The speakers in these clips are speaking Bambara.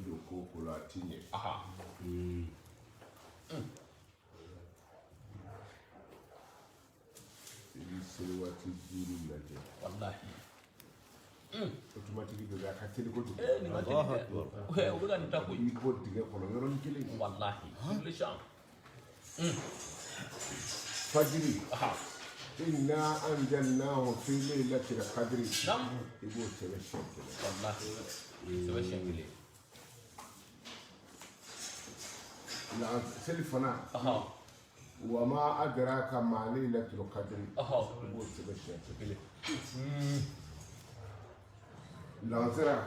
don ko o ko la, a ti ɲɛ. I b'i seli waati 5 lajɛ. Wallahi. Automatique dɔ bɛ yen, a ka teli kojugu. Eh, nin ka teli dɛ. Eh, u bɛ ka nin ta koyi. I bɔ dingɛ kɔnɔ yɔrɔnin kelen. Wallahi. Sur le champ. Fajiri. Inna anzalnahu fi laylatil qadri. I b'o sɛbɛn siɲɛ kelen. Wallahi. Sɛbɛn siɲɛ kelen. Seli fana. Wa ma adraka ma laylatul qadri. I b'o sɛbɛn siɲɛ kelen. Lansara.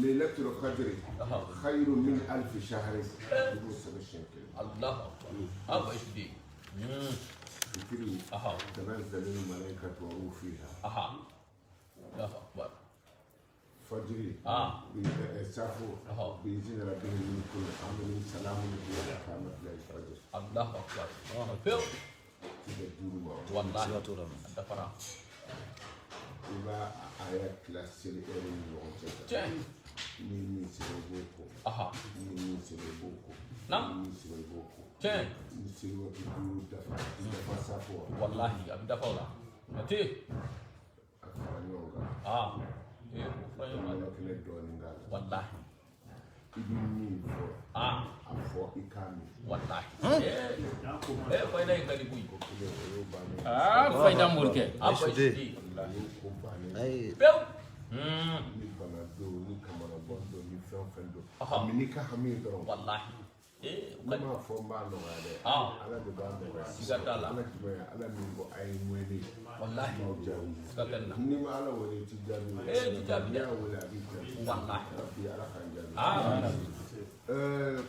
Laylatul qadri khayru min alfi shahri. I b'o sɛbɛn siɲɛ kelen. Allahu akbar. Ah, Bayisu den. Fitiri. Tanazzalul malaikatu wa ruhu fiha. Allahu akbar. Fajiri. Safo. Bi izni rabbihim min kulli amrin salamun hiya hatta matla'il fajr. Allahu akbar. Pewu. I bɛ 5 ma. Wallahi. A dafara. I b'a aya tila seli ɛri ni ɲɔgɔn cɛ. Tiɲɛ. Ni min sera i b'o ko. Ni min sera i b'o ko. Ni min sera i b'o ko. Tiɲɛ. Ni seli waati 5 dafa, i dafa safo wa? Wallahi, a bɛ dafa o la. A tɛ. A fara ɲɔgɔn kan. Ee, o fara ɲɔgɔn kan dɛ. Kɛnɛ dɔɔnin k'a la. Wallahi. I bɛ min fɔ. A fɔ i k'a min. Wallahi. Ee, fayida in ka di koyi. O kelen, o y'o bannen. Ah, fayida morikɛ. Ah, Bayisu den. O y'o ko bannen. Pewu. Ni bana don, ni kamanabɔ don, ni fɛn o fɛn don. A min n'i ka hami ye dɔrɔn. Wallahi. Ee, o Ne ka di. m'a fɔ n b'a nɔgɔya dɛ. Ala de b'a nɔgɔya. Siga t'a la. Ala jumɛn, Ala min ko a ye n wele. Wallahi. M'aw jaabi. Siga tɛ nin na. N'i ma Ala wele, i t'i jaabi. Ee, i t'i jaabi dɛ. N'i y'a wele, a b'i jaabi. Wallahi. Rabbi, Ala k'an jaabi.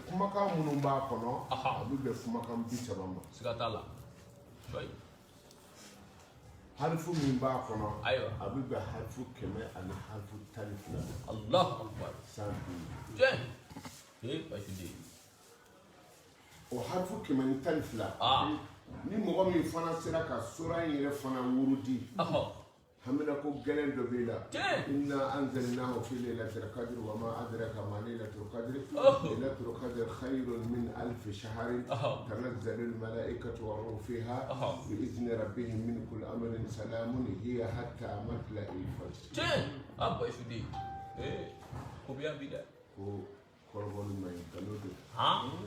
Kumakan minnu b'a kɔnɔ, a bɛ bɛn kumakan 30 ma. Siga t'a la. Cɔyi. Harifu min b'a kɔnɔ, Ayiwa. a bɛ bɛn harifu 100 ani harifu 12 ma. Allahu akbar. San 5. Tiɲɛ. Ee, Bayisu den. O harifu 112. Ni mɔgɔ min fana sera ka sura in yɛrɛ fana wurudi. Haminako gɛlɛn dɔ b'i la. Inna anzalnahu fi laylatil qadri wa ma adraka ma laylatul qadri. Laylatul qadri khayrun min alfi shahrin. Tanazzalul malaikatu wa ruhu fiha bi izni rabbihim min kulli amrin salamun hiya hatta matla'il fajr. Tiɲɛ. Ah, Bayisu den. Ee, ko bɛ yan bi dɛ. Ko kɔrɔbɔli man ɲi, nkalon don.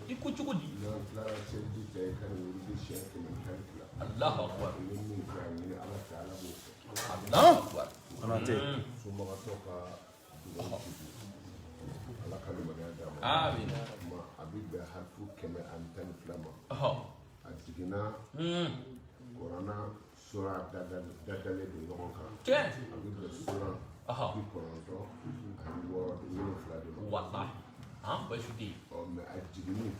I ko cogo di? N'an tilara seliji ta, i ka nin wurudi siɲɛ 112. Allahu akbar. I bɛ min kɛ, a ɲini Ala fɛ, Ala b'o kɛ. Allahu akbar. Konate. Sunbagatɔ ka dugawu jigi. Ala ka limaniya d'a ma. Amin. Ma a bɛ bɛn harifu 112 ma. A jiginna Kurana sura dadalen don ɲɔgɔn kan. Tiɲɛ. A bɛ bɛn sura 96 7 de ma. Wallahi. Bayisu den. Ɔ, mɛ a jiginni.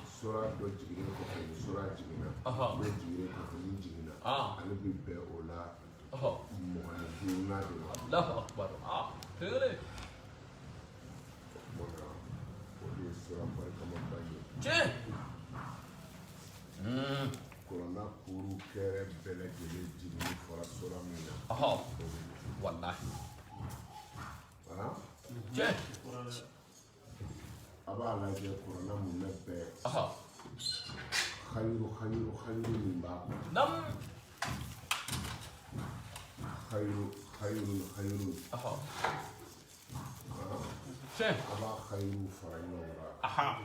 Sura dɔ jiginnen kɔfɛ, ni sura jiginna. Dɔ jiginnen kɔfɛ, ni jiginna. Ale bɛ bɛn o la 25nan de ma. Allahu akbar. Kelen. O tuma na, o de ye sura barikamaba ye. Tiɲɛ. Kurana kuru kɛrɛ bɛɛ lajɛlen jiginni fɔra sura min na. Wallahi. Tiɲɛ. A b'a lajɛ kurana mun bɛ bɛɛ. Xayiru, xayiru, xayiru min b'a kɔnɔ. Xayiru, xayiru, xayiru. Tiɲɛ. A b'a xayiru fara ɲɔgɔn kan.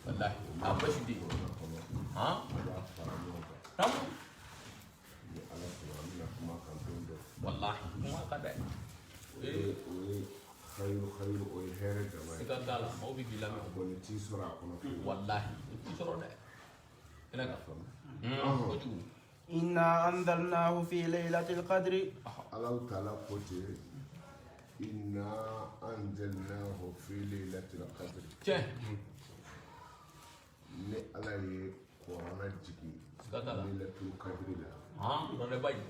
Wallahi. A Bayisu den. Kurana kɔnɔ. A b'a fara ɲɔgɔn kan. Ni Ala sɔnna, an bɛna kuma kan don dɔ. Wallahi. Kuma ka dɛ. O ye xayiru, xayiru, o ye hɛrɛ dama ye. Siga t'a la, maaw bɛ k'i lamɛn. Bɔnɛ t'i sɔrɔ a kɔnɔ fiyewu. Wallahi. I t'i sɔrɔ dɛ. Kɛnɛ kan. Kojugu. Inna anzalnahu fi laylatil qadri. Allahu ta'ala ko ten, inna anzalnahu fi laylatil qadri. Tiɲɛ. Ni Ala ye Kurana jigin Siga t'a la. laylatul qadri la. Kuranɛba in.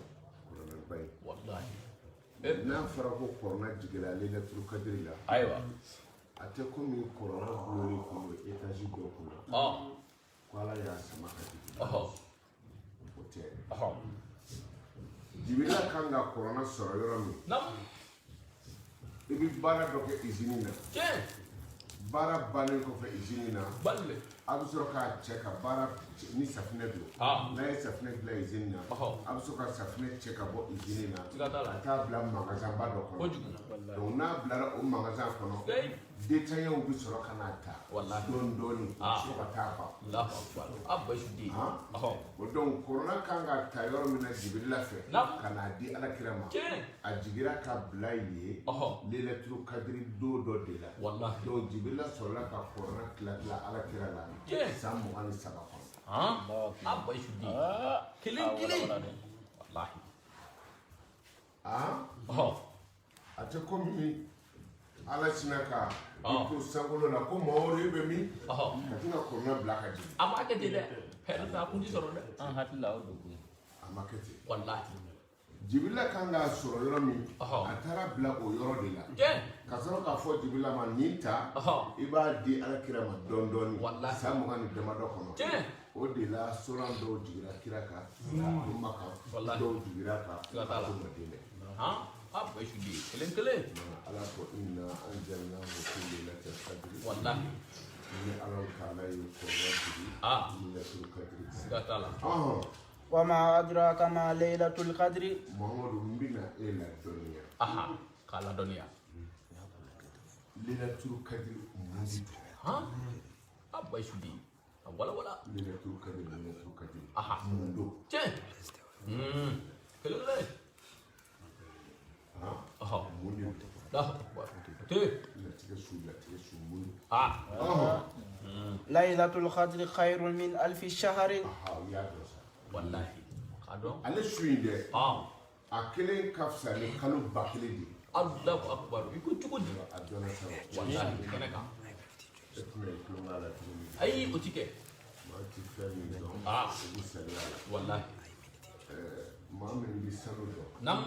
Kuranɛba in. Wallahi. N'a fɔra ko Kurana jiginna laylatul qadri la. Ayiwa. A tɛ komi Kurana gulonnen kun don étage dɔ kunna. Ko Ala y'a sama ka jigin. O tɛ. Jibirila kan ka Kurana sɔrɔ yɔrɔ min. I bɛ baara dɔ kɛ izini na. Baara bannen kɔfɛ izini na, a bɛ sɔrɔ k'a cɛ ka baara ni safinɛ don. N'a ye safinɛ dilan izini na, a bɛ sɔrɔ ka safinɛ cɛ ka bɔ izini na ka taa bila magasin ba dɔ kɔnɔ. Donc n'a bilara o magasin kɔnɔ, détaillants bɛ sɔrɔ ka n'a ta dɔɔni dɔɔni fo ka taa ban. O donc kuranɛ kan ka ta yɔrɔ min na Jibirila fɛ ka n'a di Alakira ma, a jigira ka bila yen lailatul kadiri don dɔ de la. Donc Jibirila sɔrɔla ka kuranɛ tila tila Alakira la san 23 kɔnɔ. A Bayisu den kelen kelen, walahi. A tɛ komi Ala sinna ka i to sankolo la ko Mamadu, e bɛ min, ka tɛna kuranɛ bila ka jigin. A ma kɛ ten dɛ, hɛrɛ tɛ, a kun ti sɔrɔ dɛ. An hakili la o don koyi. A ma kɛ ten. Walahi. Jibirila kan k'a sɔrɔ yɔrɔ min, a taara bila o yɔrɔ de la ka sɔrɔ k'a fɔ Jibirila ma, nin ta, i b'a di Alakira ma dɔɔni dɔɔni san 20 ni damadɔ kɔnɔ. O de la soran dɔw jigira kira kan k'a to Maka, dɔw jigira kan k'a to Madinɛ. A Bayisu den kelen kelen. Ala ko inna anzalnahu fi laylatil qadri. Walahi. Ni Ala ta'ala ye kuranɛ jigin laylatul qadri. Siga t'a la. Wa ma adraka ma laylatul qadri. Muhammadu, n bɛna e ladɔnniya. K'a ladɔnniya. Laylatul qadri mun de don? A Bayisu den, a wala wala. Laylatul qadri, laylatul qadri mun don? Tiɲɛ. Kelen kelen. Mun de don? Latigɛ su, latigɛ su mun don? Laylatul qadri khayrun min alfi shahrin. U y'a dɔn sa. Walahi. A dɔn. Ale su in dɛ, a kelen ka fisa ni kalo 1000 de ye. Allahu akbar, i ko cogo di? A dɔnna sa. Walahi, kɛnɛ kan. E tun bɛ tulonkɛ a la cogo min. Ayi, o ti kɛ. Maa ti fɛn min dɔn, o bɛ saliya la. Walahi. Maa min bɛ sanu dɔn. Naam.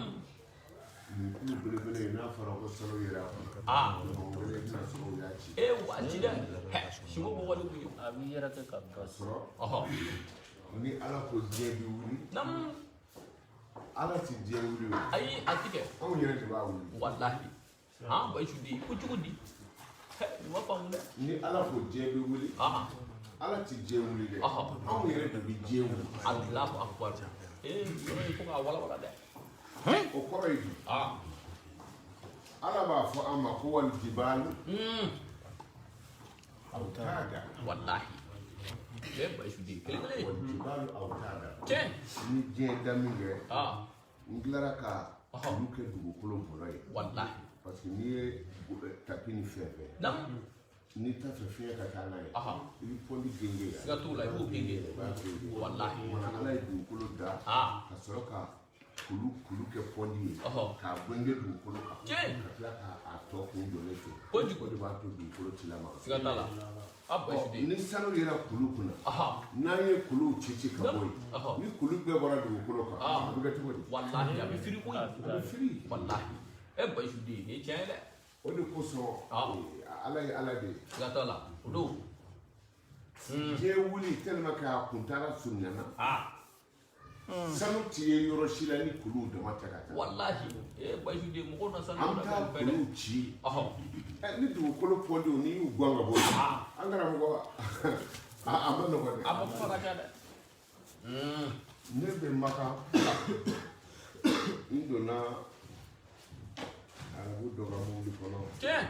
Nin kulu belebele in, n'a fɔra ko sanu yera a kɔnɔ. Mɔgɔ wɛrɛ tɛna sɔrɔ u y'a ci. E wa ci dɛ. Sinko bɔ wale kun ye. A b'i yɛrɛ kɛ ka Ka sɔrɔ. Ni Ala ko diɲɛ bɛ wuli. Naam. Ala ti diɲɛ wuli o. Ayi, a ti kɛ. Anw yɛrɛ de b'a wuli. Walahi. Bayisu den, i ko cogo di? Nin ma faamu dɛ. Ni Ala ko diɲɛ bɛ wuli. Ala ti diɲɛ wuli dɛ. Anw yɛrɛ de bɛ diɲɛ wuli. Allahu akbar. Yɔrɔ in fo k'a wala wala dɛ. O kɔrɔ ye di? Ala b'a fɔ an ma ko wal jibalu awtada. Walahi. Bayisu den kelen kelen. Wal jibalu awtada. Tiɲɛ. Ni diɲɛ da min kɛ, n tilara ka olu kɛ dugukolo bɔrɔ ye. Walahi. Parce que n'i ye tapi ni fɛn fɛn. N'i t'a fɛ fiɲɛ ka taa n'a ye, i bɛ pɔndi genge yan. Siga t'o la, i b'o genge. I b'a genge. Walahi. Ala ye dugukolo da ka sɔrɔ ka kulu kɛ pɔndi ye, k'a genge dugukolo kan, ka tila k'a tɔ kun jɔlen to. Kojugu. O de b'a to dugukolo ti lamaga. Siga t'a la. A Bayisu den. Ni sanu yera kulu kunna, n'an ye kuluw ci ci ka bɔ yen, ni kulu bɛɛ bɔra dugukolo kan, a bɛ kɛ cogo di? Walahi, a bɛ firi koyi. A bɛ firi. Walahi. Bayisu den, nin ye tiɲɛ ye dɛ. O de kosɔn, Ala ye Ala de ye. Siga t'a la, o don. Diɲɛ wuli tellement que a kuntaala surunyana. Sanu ti ye yɔrɔ si la ni kuluw dama tɛ ka taa. Walahi. Bayisu den, mɔgɔw na sanu An na taa fɛn bɛɛ dɛ. kuluw ci. Ni dugukolo pɔndiw n'i y'u gɔn ka bɔ yen, an karamɔgɔ, a ma nɔgɔn dɛ. A ma kuma ka ca dɛ. Ne bɛ Maka, n donna arabu dɔ ka mobili kɔnɔ. Tiɲɛ.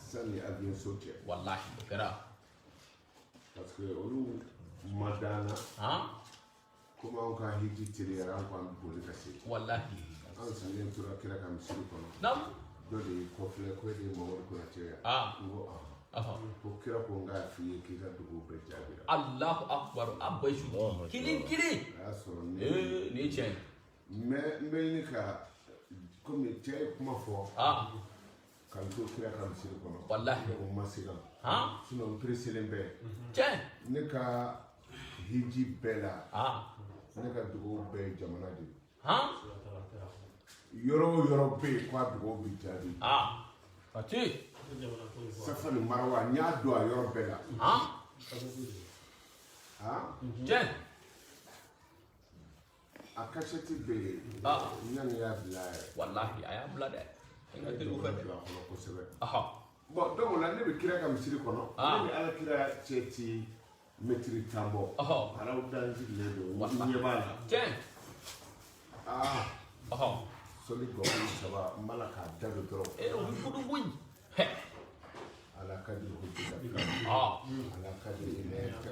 Sani avion so cɛ. Walahi, o kɛra. Parce que olu ma d'an na. Komi anw ka hiji teliyara, an ko an bɛ boli ka se. Walahi. An sigilen tora kira ka misiri kɔnɔ. Naam. Dɔ de y'i kɔfilɛ ko e de ye Mamadu Konate ye. N ko Ko kira ko n k'a f'i ye k'i ka dugawu bɛɛ jaabira. Allahu akbar. A Bayisu kelen kelen. A y'a sɔrɔ ne. Nin ye tiɲɛ ye. Mais n bɛ ɲini ka komi cɛ ye kuma fɔ. Ka n to kira ka misiri kɔnɔ. Walahi. O ma siran. Sinon n pereselen bɛɛ. Tiɲɛ. Ne ka hiji bɛɛ la. Ne ka dugawu bɛɛ ye jamana de ye. Yɔrɔ o yɔrɔ bɛ yen k'a dugawu bɛ jaabi. Pati. Safa ni Marawa, n y'a don a yɔrɔ bɛɛ la. Tiɲɛ. A kasɛti bɛ yen. N y'a bila yɛrɛ. Walahi, a y'a bila dɛ. Ka teli o fɛ dɛ. Don a kɔnɔ kosɛbɛ. Ɔhɔ. Bon, donc o la ne bɛ kira ka misiri kɔnɔ. Ah. Ne ni ala kira cɛ ti mɛtiri 10 bɔ. Ɔhɔ. Alaw dan sigilen don. Walahi. N ɲɛ b'a la. Tiɲɛ. Aa. Ɔhɔ. Sɔli gɔbɔni saba n b'a la k'a da don dɔrɔn. Ee, o bɛ kudu koyi. Hɛ. Ala kadiri hujja Ɔ. ala kadiri inayati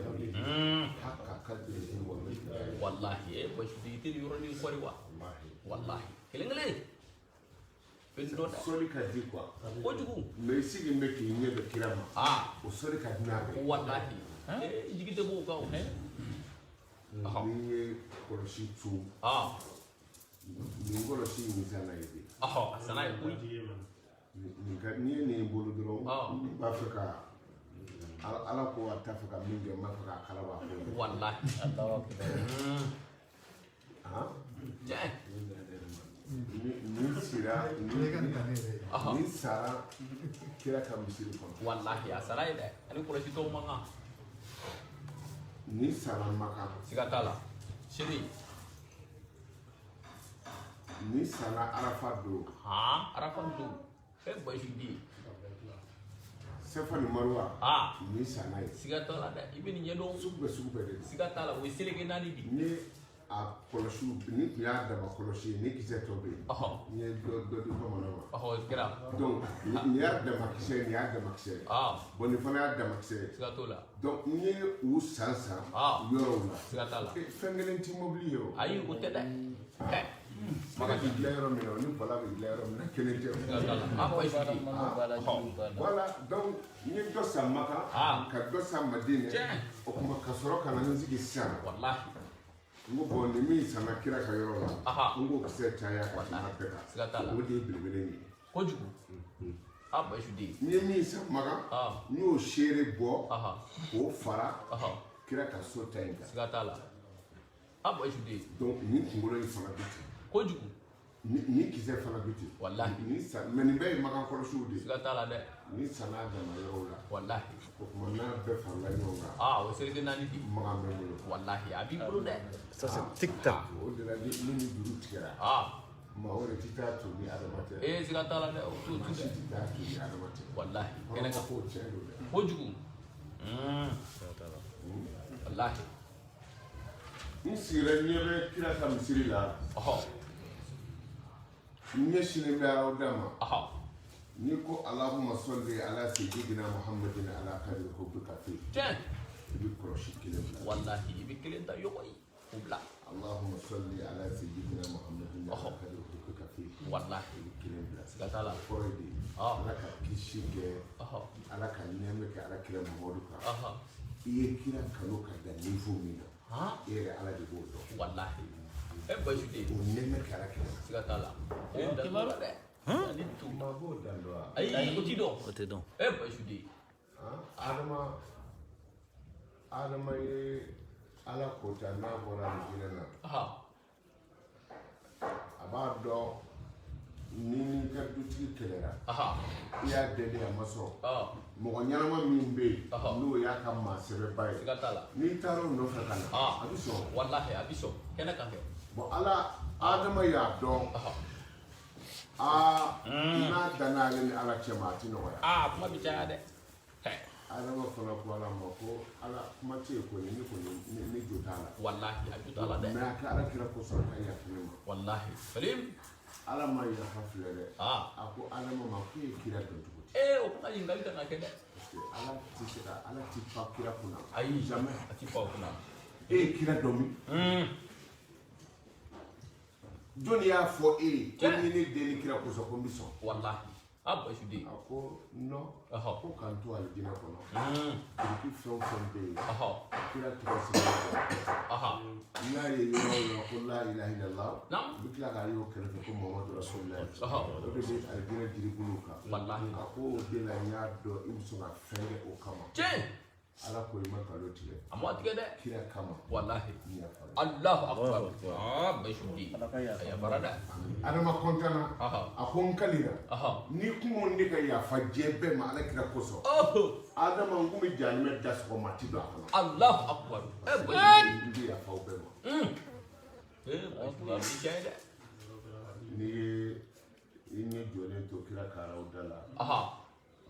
haka kadiri wa miqdari. Walahi, e Bayisu i tɛ nin yɔrɔnin kɔri wa? Wallahi. Walahi. Kelen kelen. Fɛn dɔ dɛ. Sɔli ka di quoi. Kojugu. Mais i sigilen bɛ k'i ɲɛ bɛ kira ma. Aa. O sɔli ka di n'a bɛɛ. Walahi. Ee, jigi tɛ b'o kan o. Ɔhɔ. N'i ye kɔlɔsi tun. Aa. Nin kɔlɔsi in sanna ye de. Ɔhɔ, a sanna ye koyi. Nin ka n'i ye nin bolo dɔrɔn. Ah. N b'a fɛ ka ala ko a t'a fɛ ka min kɛ n b'a fɛ k'a kala b'a ko. Walahi. Han? Tiɲɛ. Nin sira nin sara kira ka misiri kɔnɔ. Walahi, a sara ye dɛ. Ani kɔlɔsi tɔw man kan. Nin sara Makan. Siga t'a la. Seri. Nin sara Arafa don. Han, Arafa don. E Bayisu den. Safa ni Maruwa. Aa. Nin sanna ye. Siga t'a la dɛ. I bɛ nin ɲɛdɔn. Sugu bɛɛ de don. Siga t'a la, o ye seleke 4 de ye. N ye a kɔlɔsiw ni tun y'a dama kɔlɔsi ye ni kisɛ tɔ bɛ yen. Ɔhɔ. N ye dɔ di bamanan ma. Ɔhɔ, o kɛra. Donc nin y'a dama kisɛ ye nin y'a dama kisɛ ye. Aa. Bon nin fana y'a dama kisɛ ye. Siga t'o la. Donc n ye u san san. Ah. Yɔrɔw la. Siga t'a la. Fɛn kelen ti mobili ye o. Ayi, o tɛ dɛ. Ɛ. Maga bɛ dilan yɔrɔ min na o ni bala bɛ dilan yɔrɔ min na kelen tɛ o. Siga t'a la. A Bayisu den. Ɔhɔ. Voilà, donc n ye dɔ san Makan. Ah. Ka dɔ san Madinɛ. Tiɲɛ. O tuma ka sɔrɔ ka na n sigi sisan. Walahi. N ko bon nin min sanna kira ka yɔrɔ la. Aha. N k'o kisɛ caya ka tɛmɛ a bɛɛ kan. Siga t'a la. O de ye belebele in ye. Kojugu. A Bayisu den. N ye min san Makan. Ah. N y'o seere bɔ. Aha. K'o fara. Ɔhɔ. Kira ka so ta in kan. Siga t'a la. A Bayisu den. Donc nin kunkolo in fana bɛ ten. Kojugu. Nin kisɛ fana bɛ ten. Walahi. Nin san mais nin bɛɛ ye Makan kɔlɔsiw de ye. Siga t'a la dɛ. Nin sanna a dama yɔrɔw la. Walahi. O tuma n'a bɛɛ farala ɲɔgɔn kan. Aa, o seleke 4 de. Makan bɛ n bolo. Walahi, a b'i bolo dɛ. Ça, c'est tic-tac. O de la ni ni juru tigɛra. Aa. Maa wɛrɛ ti taa to ni Adama tɛ. Ee, siga t'a la dɛ. O t'o Maa tu si dɛ. ti taa to ni Adama tɛ. Walahi. Kɛnɛ Kɔrɔ kan. ko tiɲɛ don dɛ. Kojugu. Walahi. N sigira ɲɛ bɛ kira ka misiri la. Ɔhɔ. N ɲɛsinnen bɛ aw da ma. Ɔhɔ. N'i ko Allahumma salli ala sayyidina Muhammadin ala kadiri hubbika fi. Tiɲɛ. I bɛ kɔlɔsi kelen bila. Walahi, i bɛ kelen ta yɔgɔ ye. O bila. Allahumma salli ala sayyidina Muhammadin ala kadiri hubbika fi. Walahi. I bɛ kelen bila. Siga t'a la. O kɔrɔ ye di. Ah. Ala ka kisi kɛ. Ɔhɔ. Ala ka nɛɛmɛ kɛ ala kira Muhamadu kan. Ɔhɔ. I ye kira kanu ka dan niveau min na. Han. I yɛrɛ ala de b'o dɔn. Walahi. E Bayisu den. O nɛɛmɛ kɛ ala kira. Siga t'a la. O ye dan dɔ la dɛ. Ani tu. Maa b'o dan dɔn wa? Ayi, o ti dɔn. O tɛ dɔn. E Bayisu den. Han? Adama ye ala kota n'a bɔra alijinɛ na. Ɔhɔ. A b'a dɔn ni n'i ka dutigi kɛlɛra. Ɔhɔ. I y'a deli a ma sɔn. Ɔ. Mɔgɔ ɲɛnama min bɛ yen Ɔhɔ. n'o y'a ka maa sɛbɛba ye. Siga t'a la. N'i taara o nɔfɛ ka na. Ah. A bɛ sɔn. Walahi, a bɛ sɔn. Kɛnɛ kan kɛ. Bon ala Adama y'a dɔn. Ɔhɔ. Aa n'a danna ale ni ala cɛ ma a ti nɔgɔya. Aa, kuma bɛ caya dɛ. Hɛ. Adama fana ko ala ma ko ala kuma tɛ yen kɔni ne kɔni ne jo t'a la. Walahi, a jo t'a la dɛ. Mais a ka ala kira kosɔn a ka yafa ne ma. Walahi. Salim. Ala ma yafa filɛ dɛ. Aa. A ko Adama ma k'e ye kira dɔn cogo di? Ee, o kuma ɲininkali kan ka kɛ dɛ. Parce que ala tɛ se ka ala ti fa kira kunna. Ayi. Jamais. A ti fa o kunna. E ye kira dɔn min? Jɔnni y'a fɔ e ye ko ni ne den ni kira kosɔn ko n bɛ sɔn? Walahi. A Bayisu den. A ko non. Ɔhɔ. Ko k'an to alijinɛ kɔnɔ. Biriki fɛn o fɛn bɛ yen. Ɔhɔ. Kira tɔgɔ sɛbɛnnen don. Ɔhɔ. N'i y'a ye yɔrɔ o yɔrɔ ko la ilaha illallah. Naam. U bɛ tila k'a ye o kɛrɛfɛ ko Muhammadu rasulillah. Ɔhɔ. O de bɛ alijinɛ jiribuluw kan. Walahi. A ko o de la n y'a dɔn i bɛ sɔn ka fɛn kɛ o kama. Tiɲɛ. Ala ko i ma nkalon tigɛ. A ma tigɛ dɛ. Kira kama. Walahi. N yafara. Allahu akbar. Aa, Bayisu den. A yafara dɛ. Adama kɔntana. Ɔhɔ. A ko n kalira. Ɔhɔ. Ni kun ko ne ka yafa diɲɛ bɛɛ ma ala kira kosɔn. Ɔhɔ. Adama n kun bɛ jahanamɛ da sɔgɔma a ti don a kɔnɔ. Allahu akbar. E Bayisu den. N bɛ yafa o bɛɛ ma. Ee, Bayisu den, i tiɲɛ ye dɛ. N'i ye I ɲɛ jɔlen to kira ka da la.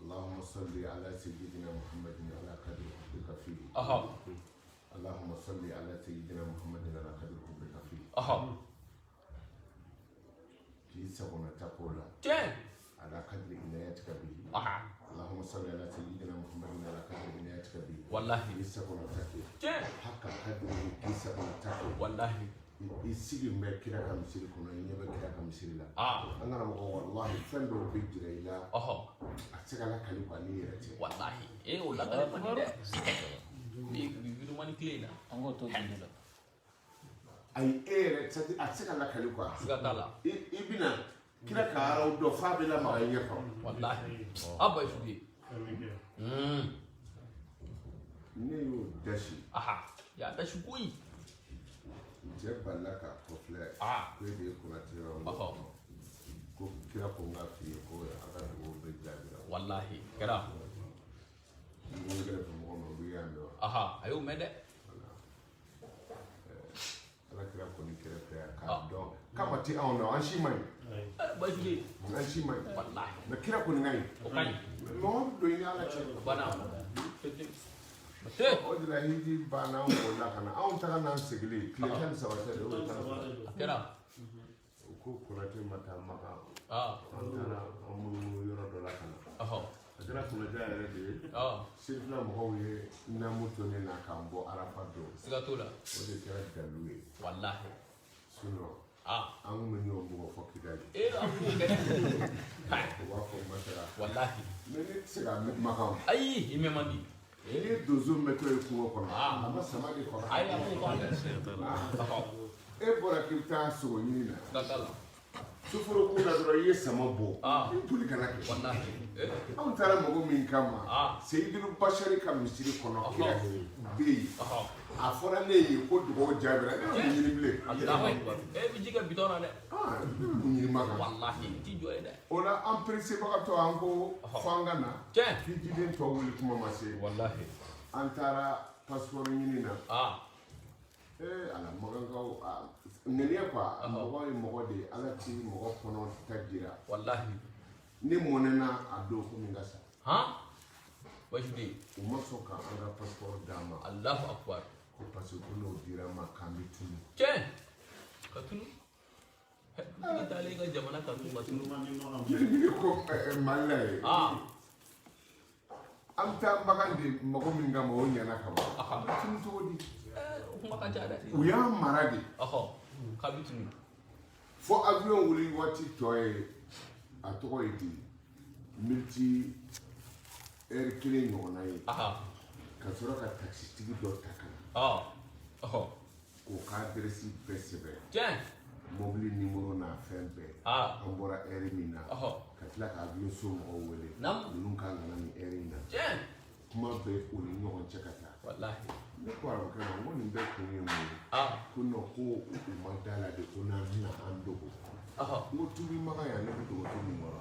Allahumma salli ala sayyidina Muhammadin ala qadri hubbika fihi. Allahumma salli ala sayyidina Muhammadin ala qadri hubbika fihi. K'i sagona ta ko la. Tiɲɛ. Ala qadri inayatika bihi. Allahumma salli ala sayyidina Muhammadin ala qadri inayatika bihi. Wallahi. K'i sagona ta ko. Tiɲɛ. Haka qadri k'i sagona ta ko. Wallahi. I sigi bɛ kira ka misiri kɔnɔ, i ɲɛ bɛ kira ka misiri la. An karamɔgɔ wallahi fɛn dɔw bɛ jira i la. A tɛ se ka lakali quoi n'i yɛrɛ tɛ. Wallahi. O lakali man di dɛ. Bi vidéo tile in na. An k'o to dundun la. Ayi e yɛrɛ c'est à dire a tɛ se ka lakali quoi. Siga t'a la. I bɛna kira ka araw dɔn f'a bɛ lamaga i ɲɛ kɔrɔ. Wallahi. A Bayisu de. Ne y'o dasi. Y'a dasi koyi. Cɛ balila k'a kɔfilɛ. Ko e de ye Konate ye wa? Ko kira ko n k'a f'i ye ko a ka dugawu bɛɛ jaabira. Wallahi kɛra. N ko n kɛrɛfɛ mɔgɔ ma u y'a mɛn wa? A y'o mɛn dɛ. Ala kira kɔni kɛrɛfɛ yan k'a dɔn k'a ma ti anw na an si man ɲi. Bayisu de. An si man ɲi. Wallahi. Mais kira kɔni ka ɲi. O ka ɲi. Mɔgɔ bɛ don i ni Ala cɛ. O banna. O de la hiji banna anw bolila ka na anw taga n'an segilen tile 13 tɛ de o ye 13. A kɛra. U ko Konate ma taa Makan. An taara an munumunu yɔrɔ dɔ la ka na. A kɛra Konate yɛrɛ de ye. Sefila mɔgɔw ye namu to ne na k'an bɔ Arafa don. Siga t'o la. O de kɛra dalu ye. Wallahi. Sinon an kun bɛ ɲɔgɔn bugɔ fɔ Kidali. An b'o kɛ dɛ. U b'a fɔ Masara. Wallahi. Mais ne tɛ se ka Makan. Ayi i mɛn man di. N'i ye donso mɛtɔ ye kungo kɔnɔ a ma sama de faga. Ayi a b'o faga dɛ. E bɔra k'i bɛ taa sogo ɲini na. Siga t'a la. Soforo kun na dɔrɔn i ye sama bɔ. I boli ka na kɛ. Wallahi. Anw taara mɔgɔ min kama. Seyidu Bashari ka misiri kɔnɔ kira bɛ yen. A fɔra ne ye ko dugawu jaabira ne bɛ mun ɲini bilen. Allahu akbar. E bɛ ji kɛ bitɔn na dɛ. Ne bɛ mun ɲini Makan. Wallahi i t'i jɔ ye dɛ. O la an peresebagatɔ an ko f'an ka na. Tiɲɛ. Hijiden tɔ wuli kuma ma se. Wallahi. An taara passeport ɲini na. Ala Makankaw ŋaniya quoi mɔgɔ ye mɔgɔ de ye Ala ti mɔgɔ kɔnɔ ta jira. Wallahi. Ne mɔnɛna a don ko min ka sa. Bayisu de. U ma sɔn ka an ka passeport d'an ma. Allahu akbar. Ko parce que ko n'o dira an ma k'an bɛ tunu. Tiɲɛ. Ka tunu. I taalen i ka jamana kan ka tunu. Ne ko Mali la ye. An bɛ taa Makan de mɔgɔ min kama o ɲɛna ka ban. An bɛ tunu cogo di? O kuma ka ca dɛ. U y'an mara de. K'a bɛ tunu. Fo avion wuli waati tɔ ye a tɔgɔ ye di miniti heure kelen ɲɔgɔnna ye. Ka sɔrɔ ka taxitigi dɔ ta ka na. K'o ka adresse bɛɛ sɛbɛn. Tiɲɛ. Mobili numéro n'a fɛn bɛɛ. An bɔra heure min na. Ka tila ka avion so mɔgɔw wele. Ninnu kan ka na nin heure in na. Tiɲɛ. Kuma bɛ u ni ɲɔgɔn cɛ ka taa. Wallahi. Ne ko arabukɛ ma n ko nin bɛɛ kun ye mun ye. Ko non ko u ma da la de ko n'an bɛna an dogo. N ko tubi Makan yan ne bɛ dogo to min kɔrɔ.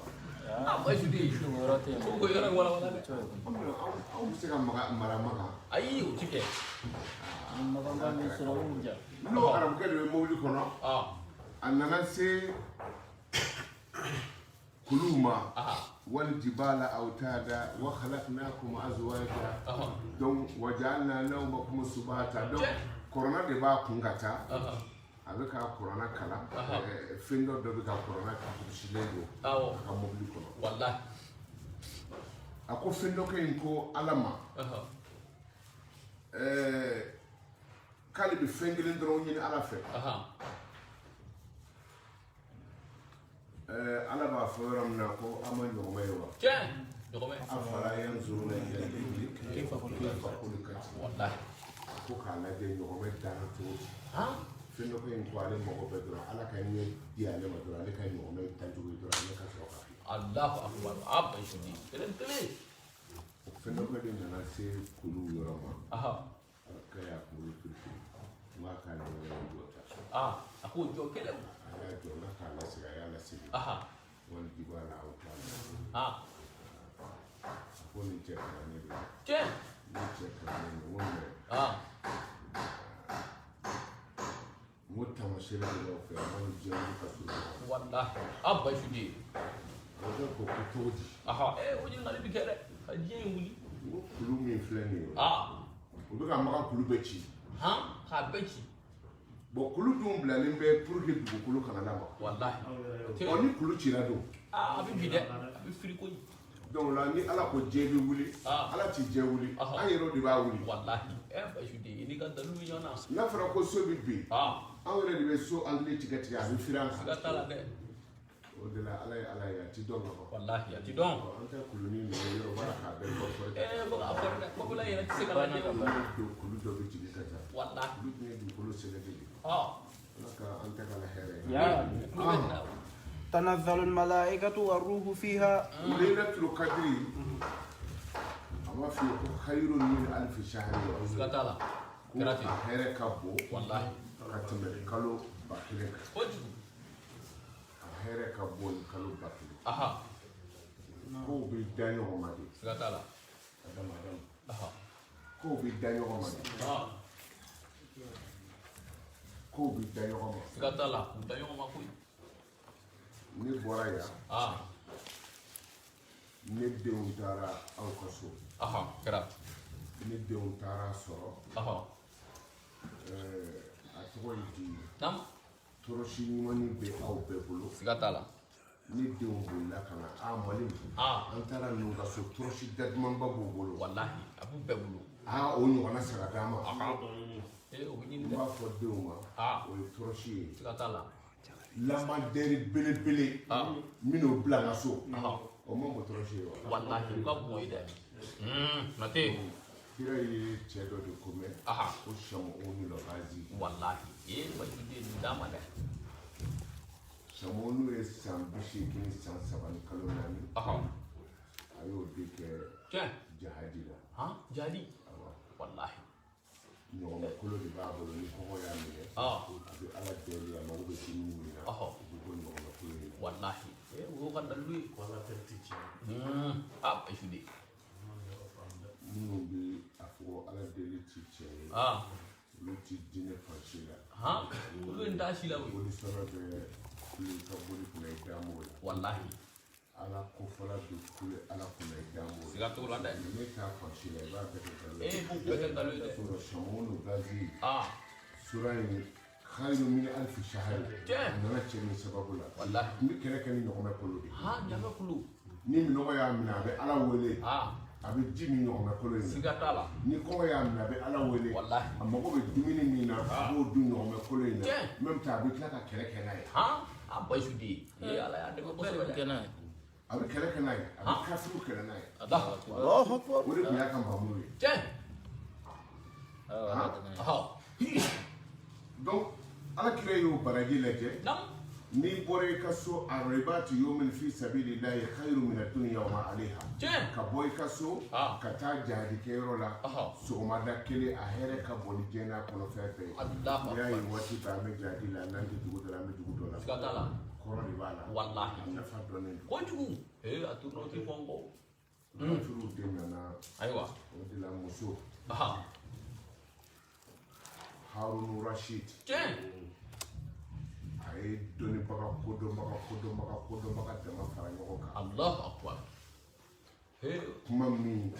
Bayisu de. Dogo yɔrɔ tɛ yen. O yɔrɔ in walawala dɛ. Anw bɛ se ka mara Makan. Ayi o ti kɛ. Ni Makanba min sɔrɔ o b'u ja. N'o arabukɛ de bɛ mobili kɔnɔ. A nana se kuluw ma. Wal jibala awtada wa khalaqnakum azwaja. Donc wa ja'alna nawmakum subata. Donc kɔrɔna de b'a kun ka taa. A bɛ ka kɔrɔna kalan. Fɛn dɔ bɛ ka kɔrɔna kurusilen don. A ka mobili kɔnɔ. Wallahi. A ko fɛn dɔ kɛ in ko Ala ma. K'ale bɛ fɛn kelen dɔrɔn ɲini Ala fɛ. Ala b'a fɔ yɔrɔ min na ko an ma ɲɔgɔmɛ ye wa. Tiɲɛ. Ɲɔgɔmɛ. Afala yanzuruna ila al-ibili kayfa khuliqat. Wallahi. Ko k'a lajɛ ɲɔgɔmɛ danna cogo di. Fɛn dɔ kɛ in ko ale mago bɛ dɔrɔn Ala ka ɲɛ di ale ma dɔrɔn ale ka ɲɔgɔmɛ dancogo ye dɔrɔn ale ka sɔrɔ k'a kɛ. Allahu akbar. A Bayisu de. Kelen kelen. O fɛn dɔ kɛ de nana se kulu yɔrɔ ma. K'a y'a kunkolo firifiri. N k'a ka ɲɔgɔmɛ jɔ ta. A k'o jɔ kɛlɛ. A y'a jɔ n k'a lasegin a y'a lasegin. Wal jibala awtada. A ko nin cɛ kalannen don. Tiɲɛ. Nin cɛ kalannen don n ko mais. N ko taamasiyɛn taamasiyɛn de b'aw fɛ an ni diɲɛ wuli ka surun. Wallahi a Bayisu den. Karamɔgɔkɛ ko ko cogo di? O ɲininkali bɛ kɛ dɛ, ka diɲɛ in wuli. N ko kulu min filɛ nin ye, u bɛ ka Makan kulu bɛɛ ci. Han, k'a bɛɛ ci. Bon, kulu dun bilalen bɛ pour que dugukolo kana lamaga. Wallahi. Ɔ, ni kulu cira dun? A bɛ bi dɛ, a bɛ firi koyi. Donc la, ni Ala ko diɲɛ bɛ wuli, Ala ti diɲɛ wuli, an yɛrɛw de b'a wuli. Wallahi Bayisu den, i n'i ka dalilu bɛ ɲɔgɔn na. N'a fɔra ko so bɛ bin, anw yɛrɛ de bɛ so angle tigɛ tigɛ, a bɛ firi an kan. Siga t'a la dɛ. O de la, Ala ye Ala ye, a ti dɔn ka ban. Wallahi a ti dɔn. An tɛ kulunin ninnu yɔrɔ b'a la k'a bɛɛ kɔ fɔri. Fo k'a fɔri dɛ, kɔfɛla yɛrɛ tɛ se ka lajɛ ka ban. Don kulu dɔ bɛ jigin ka taa. Wallahi. Kulu dun ye dugukolo sɛgɛ de ye. Ala ka an tɛ ka la hɛrɛ ye. Tulo bɛ nin na. تنزل الملائكة والروح فيها. Laylatul Qadri, a b'a f'i ye ko khayrun min alfi shahri. Siga t'a la. Ko Kɛra ten. a hɛrɛ ka bon Wallahi. ka tɛmɛ kalo 1000 kan. Kojugu. A hɛrɛ ka bon ni kalo 1000. Kow bɛ da ɲɔgɔn ma de. Siga t'a la. Adamu, Adamu. Kow bɛ da ɲɔgɔn ma de. Kow bɛ da ɲɔgɔn ma. Siga t'a la, u da ɲɔgɔn ma koyi. Ne bɔra yan. Ne denw taara aw ka so. Kɛra. Ne denw taara sɔrɔ. A tɔgɔ ye di. Naam. Tɔrɔsi ɲumanni bɛ aw bɛɛ bolo. Siga t'a la. Ne denw bolila ka na, a Mali. An taara ninnu ka so, tɔrɔsi dadumanba b'u bolo. Wallahi a b'u bɛɛ bolo. O ɲɔgɔnna sara d'an ma. O bɛ ɲini N dɛ. b'a fɔ denw ma. O ye tɔrɔsi ye. Siga t'a la. Lamadɛri belebele. N bɛn'o bila n ka so. O ma mɔ tɔrɔsi ye wa? Wallahi u ka bon ye dɛ. Nate. Kira ye cɛ dɔ de ko mɛn. Ko Samonu Lɔgazi. Wallahi. Bayisu den nin d'a ma dɛ. Samonu ye san 83 san 3 ni kalo 4. A y'o de kɛ. Tiɲɛ. Jahadi la. Jahadi. Wallahi. Ɲɔgɔmɛ kolo de b'a bolo, ni kɔngɔ y'a minɛ. A bɛ Ala deli, a mago bɛ dumuni min na. O bɛ bɔ ɲɔgɔmɛ kolo in na. Wallahi. O y'o ka dalilu ye. Bayisu den. Minnu bɛ a fɔ Ala deli ti tiɲɛ ye. Olu ti diinɛ fan si la. Olu ye n t'a si la koyi. Boli sɔrɔ bɛ kule ka boli kunna, i da m'o la. Wallahi. Ala kofɔla bɛ kule Ala kunna, i da m'o la. Siga t'o la dɛ. Ne t'a fan si la, i b'a bɛɛ kɛ nkalon ye. B'o bɛɛ kɛ nkalon ye dɛ. Sɔrɔ Samonu Gazi. Sura in khayru min alfi shahri. Tiɲɛ. A nana cɛ min sababu la. Wallahi. N bɛ kɛlɛ kɛ ni ɲɔgɔmɛ kolo de ye. Ɲɔgɔmɛ kolo. Ni minɔgɔ y'a minɛ, a bɛ Ala wele. A bɛ ji min ɲɔgɔmɛ kolo in na. Siga t'a la. Ni kɔngɔ y'a minɛ, a bɛ Ala wele. Wallahi. A mago bɛ dumuni min na, a b'o dun ɲɔgɔmɛ kolo in na. Tiɲɛ. Même temps, a bɛ tila ka kɛlɛ kɛ n'a ye. A Bayisu den. Ala y'a dɛmɛ kosɛbɛ dɛ. A bɛ kɛlɛ kɛ n'a ye, a bɛ kafiriw kɛlɛ n'a ye. Allahu akbar. O de tun y'a ka maamuru ye. Tiɲɛ. Donc Ala kira y'o baraji lajɛ. N'i bɔra i ka so, aribatu yawmin fi sabilillahi khayru min ad-dunya wa ma alayha. Tiɲɛ. Ka bɔ i ka so ka taa jahadikɛyɔrɔ la, sɔgɔmada kelen, a hɛrɛ ka bon ni diɲɛ n'a kɔnɔfɛn bɛɛ ye. Allahu N'i y'a ye akbar. waati bɛɛ an bɛ jahadi la, n'an tɛ dugu dɔ la, an bɛ dugu dɔ la. Siga t'a la. Kɔrɔ de b'a la. Wallahi. A nafa dɔnnen don. Kojugu. A tourne ti fɔ n kɔ. Kafiriw de nana. Ayiwa. O de la muso. Harunu Rashid. Tiɲɛ. A ye dɔnnibaga kodɔnbaga kodɔnbaga kodɔnbaga dama fara ɲɔgɔn kan. Allahu akbar. Kuma min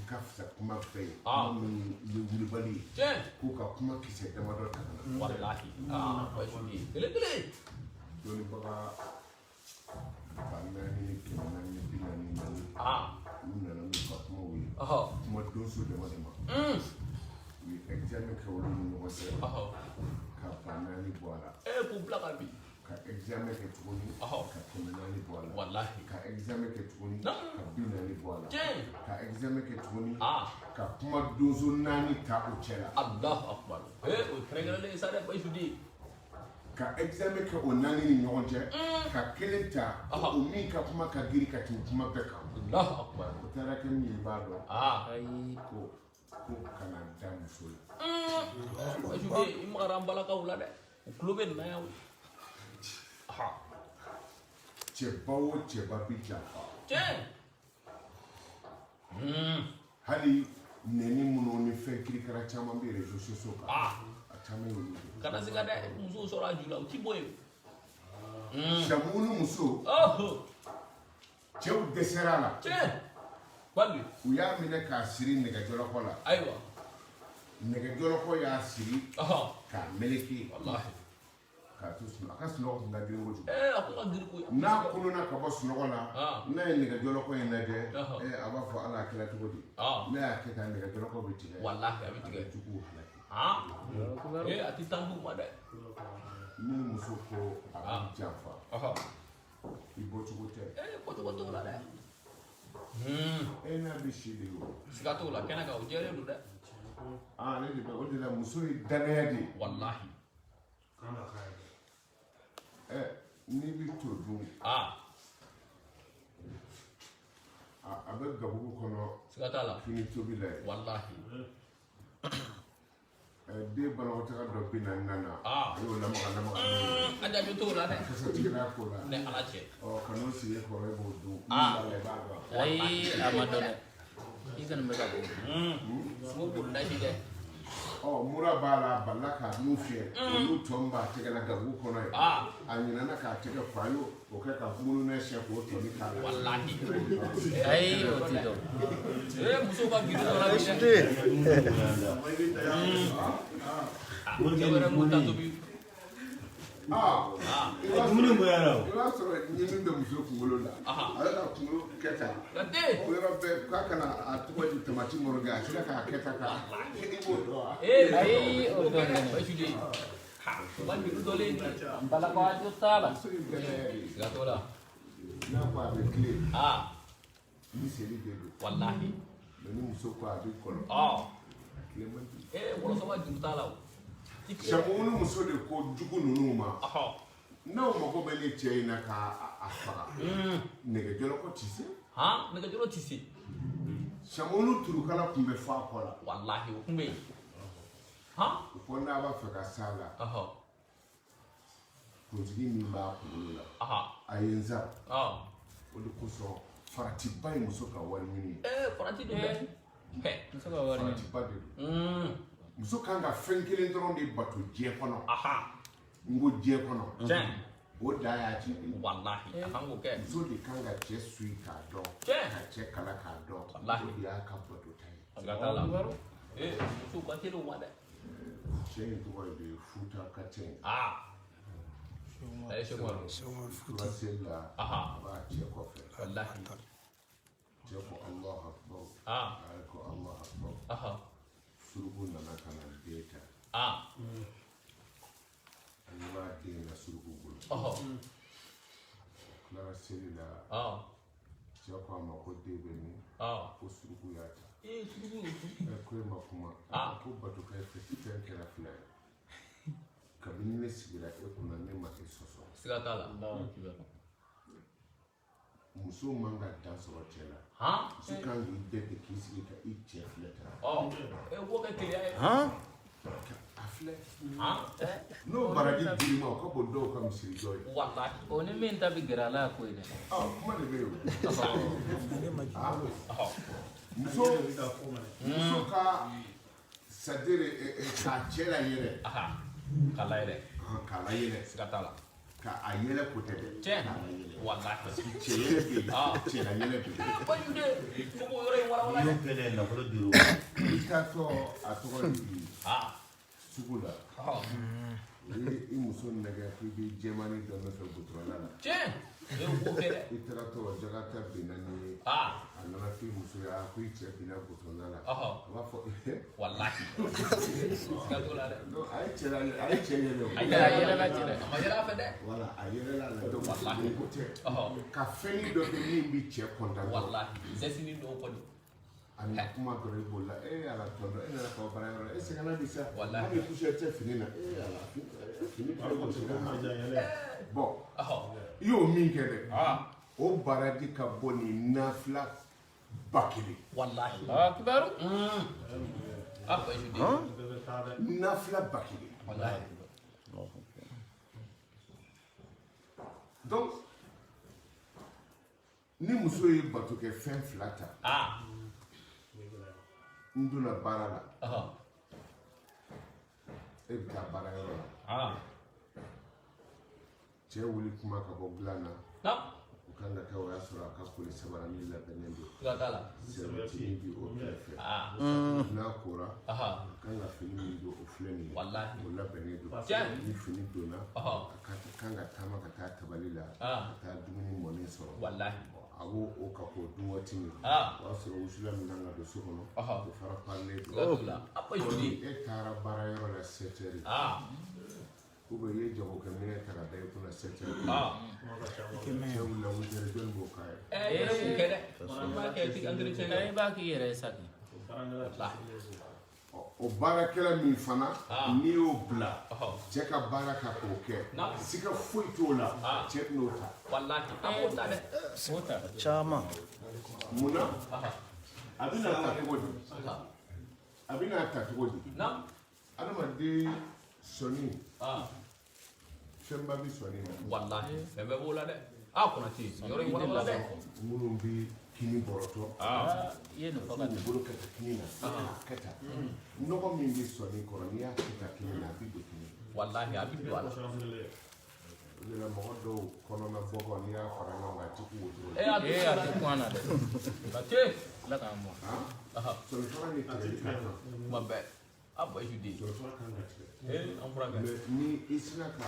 ka fisa kuma bɛɛ ye. Kuma min ye wulibali ye. Tiɲɛ. K'u ka kuma kisɛ damadɔ ta ka na. Wallahi. Bayisu den. Kelen kelen. Dɔnnibaga 4444. Olu nana n'u ka kumaw ye. Kuma donso dama dama. U ye examen kɛ olu ni ɲɔgɔn cɛ. Ka 4000 bɔ a la. K'u bila ka bin. Ka examen kɛ tuguni. Ka 400 bɔ a la. Wallahi. Ka examen kɛ tuguni. Ka 40 bɔ a la. Tiɲɛ. Ka examen kɛ tuguni. Ka kuma donso 4 ta o cɛ la. Allahu akbar. O ye kɛrɛnkɛrɛnnen ye sa dɛ, Bayisu den. Ka examen kɛ o 4 ni ɲɔgɔn cɛ. Ka kelen ta. O min ka kuma ka girin ka tɛmɛ kuma bɛɛ kan. Allahu akbar. O taara kɛ min ye, i b'a dɔn. Ayi. Ko kana da muso la. Bayisu den, i magara an balakaw la dɛ. U tulo bɛ nin na yan. Cɛba o cɛba bi janfa. Tiɲɛ. Hali nɛni minnu ni fɛn kirikara caman bɛ réseaux sociaux kan. A caman y'olu de. Kana siga dɛ, musow sɔrɔ a ju la, u ti bɔ yen. Samunu muso. Cɛw dɛsɛra a la. Tiɲɛ. Bali. U y'a minɛ k'a siri nɛgɛjɔlɔkɔ la. Ayiwa. Nɛgɛjɔlɔkɔ y'a siri. K'a meleke. Walahi. K'a to sunɔgɔ. A ka sunɔgɔ tun ka girin kojugu. A kun ka girin koyi. N'a kununa ka bɔ sunɔgɔ la, n'a ye nɛgɛjɔlɔkɔ in lajɛ, a b'a fɔ Ala a kɛra cogo di? N'a y'a kɛ tan nɛgɛjɔlɔkɔ bɛ tigɛ. Walahi a bɛ tigɛ. A bɛ juguw halaki. A ti tan d'u ma dɛ. Ni muso ko a b'i janfa, i bɔcogo tɛ. Bɔcogo t'o la dɛ. E n'a bɛ si de o. Siga t'o la, kɛnɛ kan o jɛlen don dɛ. Ne de bɛ o de la muso ye danaya de ye. Walahi. N'i bɛ to dun. A bɛ gabugu kɔnɔ. Siga t'a la. Fini tobi la ye. Walahi. Den banakɔtaga dɔ bɛ na nana. A y'o lamaga lamaga. A jaabi t'o la dɛ. Kasa tigɛra ko la. Ne Ala cɛ. Ka n'o sigi e kɔrɔ e b'o dun. Min b'a la i b'a dɔn. Ayi a ma dɔn dɛ. I kɔni bɛ ka bɔ. Sogo bolila ji dɛ. Mura b'a la, a balila k'a nun fiyɛ. Olu tɔ min b'a tɛgɛ la gabugu kɔnɔ yen. A ɲinɛna k'a tɛgɛ ko a y'o kɛ ka munumunu siɲɛ k'o tɔni k'a la. Walahi. Ayi o ti dɔn. Musow ka girin dɔ la bi dɛ. Cɛ wɛrɛ m'u ta tobi. I b'a sɔrɔ ɲimi bɛ muso kunkolo la. A bɛ ka kunkolo kɛ tan. O yɔrɔ bɛɛ k'a kana a tɔgɔ di tamati mɔrɔgɛ a sera k'a kɛ tan ka i b'o dɔn wa? Ayi o dɔn dɛ. N balakaw a jo t'a la. Muso in danaya de ye. Siga t'o la. N'a ko a bɛ tilen. Ni seli de don. Walahi. Mɛ ni muso ko a bɛ kɔlɔn. A tilen man di. Wɔlɔsɔba juru t'a la o. Samunu muso de ko jugu ninnu ma. N'aw mago bɛ ne cɛ in na k'a faga. Nɛgɛjɔlɔkɔ ti se. Nɛgɛjɔlɔ ti se. Samunu turukala tun bɛ fɔ a kɔ la. Walahi o tun bɛ yen. O ko n'a b'a fɛ ka s'a la. Kuntigi min b'a kunkolo la. A ye n sa. O de kosɔn faratiba ye muso ka wari ɲini ye. Farati don dɛ. Muso ka wari ɲini. Faratiba de don. Muso kan ka fɛn kelen dɔrɔn de bato diɲɛ kɔnɔ. N ko diɲɛ kɔnɔ. O da y'a ci de. Walahi a kan k'o kɛ. Muso de kan ka cɛ suyi k'a dɔn. Ka cɛ kala k'a dɔn. Walahi. O de y'a ka bato ta ye. Siga t'a la. Musow ka teli o ma dɛ. Cɛ in tɔgɔ ye de Futa Kacɛ. A ye Sɛku Umaru. Tura seli la. A b'a cɛ kɔfɛ. Walahi. Cɛ ko Alahu akibaru. A ko Alahu akibaru. Suruku nana ka na den ta. A ɲɛ b'a den na suruku bolo. Tilara seli la. Cɛ ko a ma ko den bɛ min? Ko suruku y'a ta. Ko e ma kuma. Ko batokɛ fɛn kɛra fila ye. Kabini ne sigira e kunna ne ma e sɔsɔ. Siga t'a la. Muso man ka dan sɔrɔ cɛ la. Muso kan k'i dɛmɛ k'i sigi ka i cɛ filɛ tan. Wo kɛ keleya ye. A filɛ. N'o baraji dir'i ma o ka bon dɔw ka misiri jɔ ye. Walahi. O ni min ta bɛ gɛrɛ a la ko ye dɛ. Kuma de bɛ yen o. Muso ka c'est-à-dire k'a cɛ la yɛlɛ. K'a la yɛlɛ. K'a la yɛlɛ. Siga t'a la. Ka a yɛlɛ ko tɛ dɛ. Tiɲɛ. Walahi. Parce que cɛ yɛlɛ bɛ yen, cɛ la yɛlɛ bɛ yen. Bayu de, fo k'o yɔrɔ in walawala dɛ. N'i y'o kɛlen nafolo dir'o ma. I taatɔ a tɔgɔ di sugu la. I ye i muso nɛgɛ k'i bɛ jɛmanni dɔ nɔfɛ gudɔrɔn la. Tiɲɛ. E b'o kɛ dɛ. I taratɔ jagata binna n'i ye. A nana f'i muso ye ko i cɛ binna gudɔrɔn la. A b'a fɔ. Walahi. Siga t'o la dɛ. A ye cɛ a ye cɛ yɛlɛ o. A yɛlɛla cɛ dɛ. A ma yɛlɛ a fɛ dɛ. Wala a yɛlɛla a la donc Walahi. o tɛ. Ka fɛnnin dɔ kɛ min bɛ cɛ kɔntan. Walahi. Zɛsinin dɔw kɔni. A ni kuma dɔrɔn i b'o la e ala tɔn dɔ e nana k'aw baara yɔrɔ la e sɛgɛnna bi sa. Walahi. Hali poussière tɛ fini na e ala fini bɛɛ gosira. Bon i y'o min kɛ dɛ o baraji ka bɔ ni nafila 1000. Walahi. Akibaru. Bayu de. Nafila 1000. Walahi. Donc ni muso ye bato kɛ fɛn fila ta. N donna baara la. E bɛ taa baarayɔrɔ la. Cɛ wuli kuma ka bɔ dilan na. O kan ka kɛ o y'a sɔrɔ a ka koli sabarani labɛnnen don. Sɛbɛtini bi o kɛrɛfɛ. N'a kora, a kan ka fini min don o filɛ nin ye. O labɛnnen don. Ni fini donna, a kan ka taama ka taa tabali la, ka taa dumuni mɔnen sɔrɔ. A b'o o ka k'o dun waati min, o y'a sɔrɔ wusulan min kan ka don so kɔnɔ, o fara parilen don. E taara baarayɔrɔ la 7 heures. Ou bien i ye jagokɛminɛ ta ka da i kunna 7 heures. Cɛ wulila 8 heures, jɔnni b'o k'a ye? I yɛrɛ b'o kɛ dɛ. I b'a kɛ entretien I b'a k'i yɛrɛ ye sa kɛ. O baarakɛla min fana n'i y'o bila cɛ ka baara ka k'o kɛ, siga foyi t'o la, cɛ n'o ta. Walahi a b'o ta dɛ. O ta. Caman. Munna? A bɛna ta cogo di? A bɛna ta cogo di? Adamaden sɔnni. Fɛnba bɛ sɔnni na. Walahi fɛn bɛɛ b'o la dɛ. A Konate yɔrɔ in walawala dɛ. Minnu bɛ kini bɔrɔtɔ. I ye nin fɔ ka k'u bolo kɛ tan kini na. Kɛ tan. Nɔgɔ min bɛ sɔnni kɔrɔ n'i y'a kɛ tan kini na a bɛ don kini. Walahi a bɛ don a la. O de la mɔgɔ dɔw kɔnɔna bɔgɔ n'i y'a fara ɲɔgɔn kan a ti k'u wotoro la. A tɛ kun a na dɛ. Konate. Ala k'an bɔ. Sɔnifara ni tigɛli ka kan. Kuma bɛɛ. A Bayisu den. Sɔnifara kan ka tigɛ. An furakɛ. Mais ni i sera ka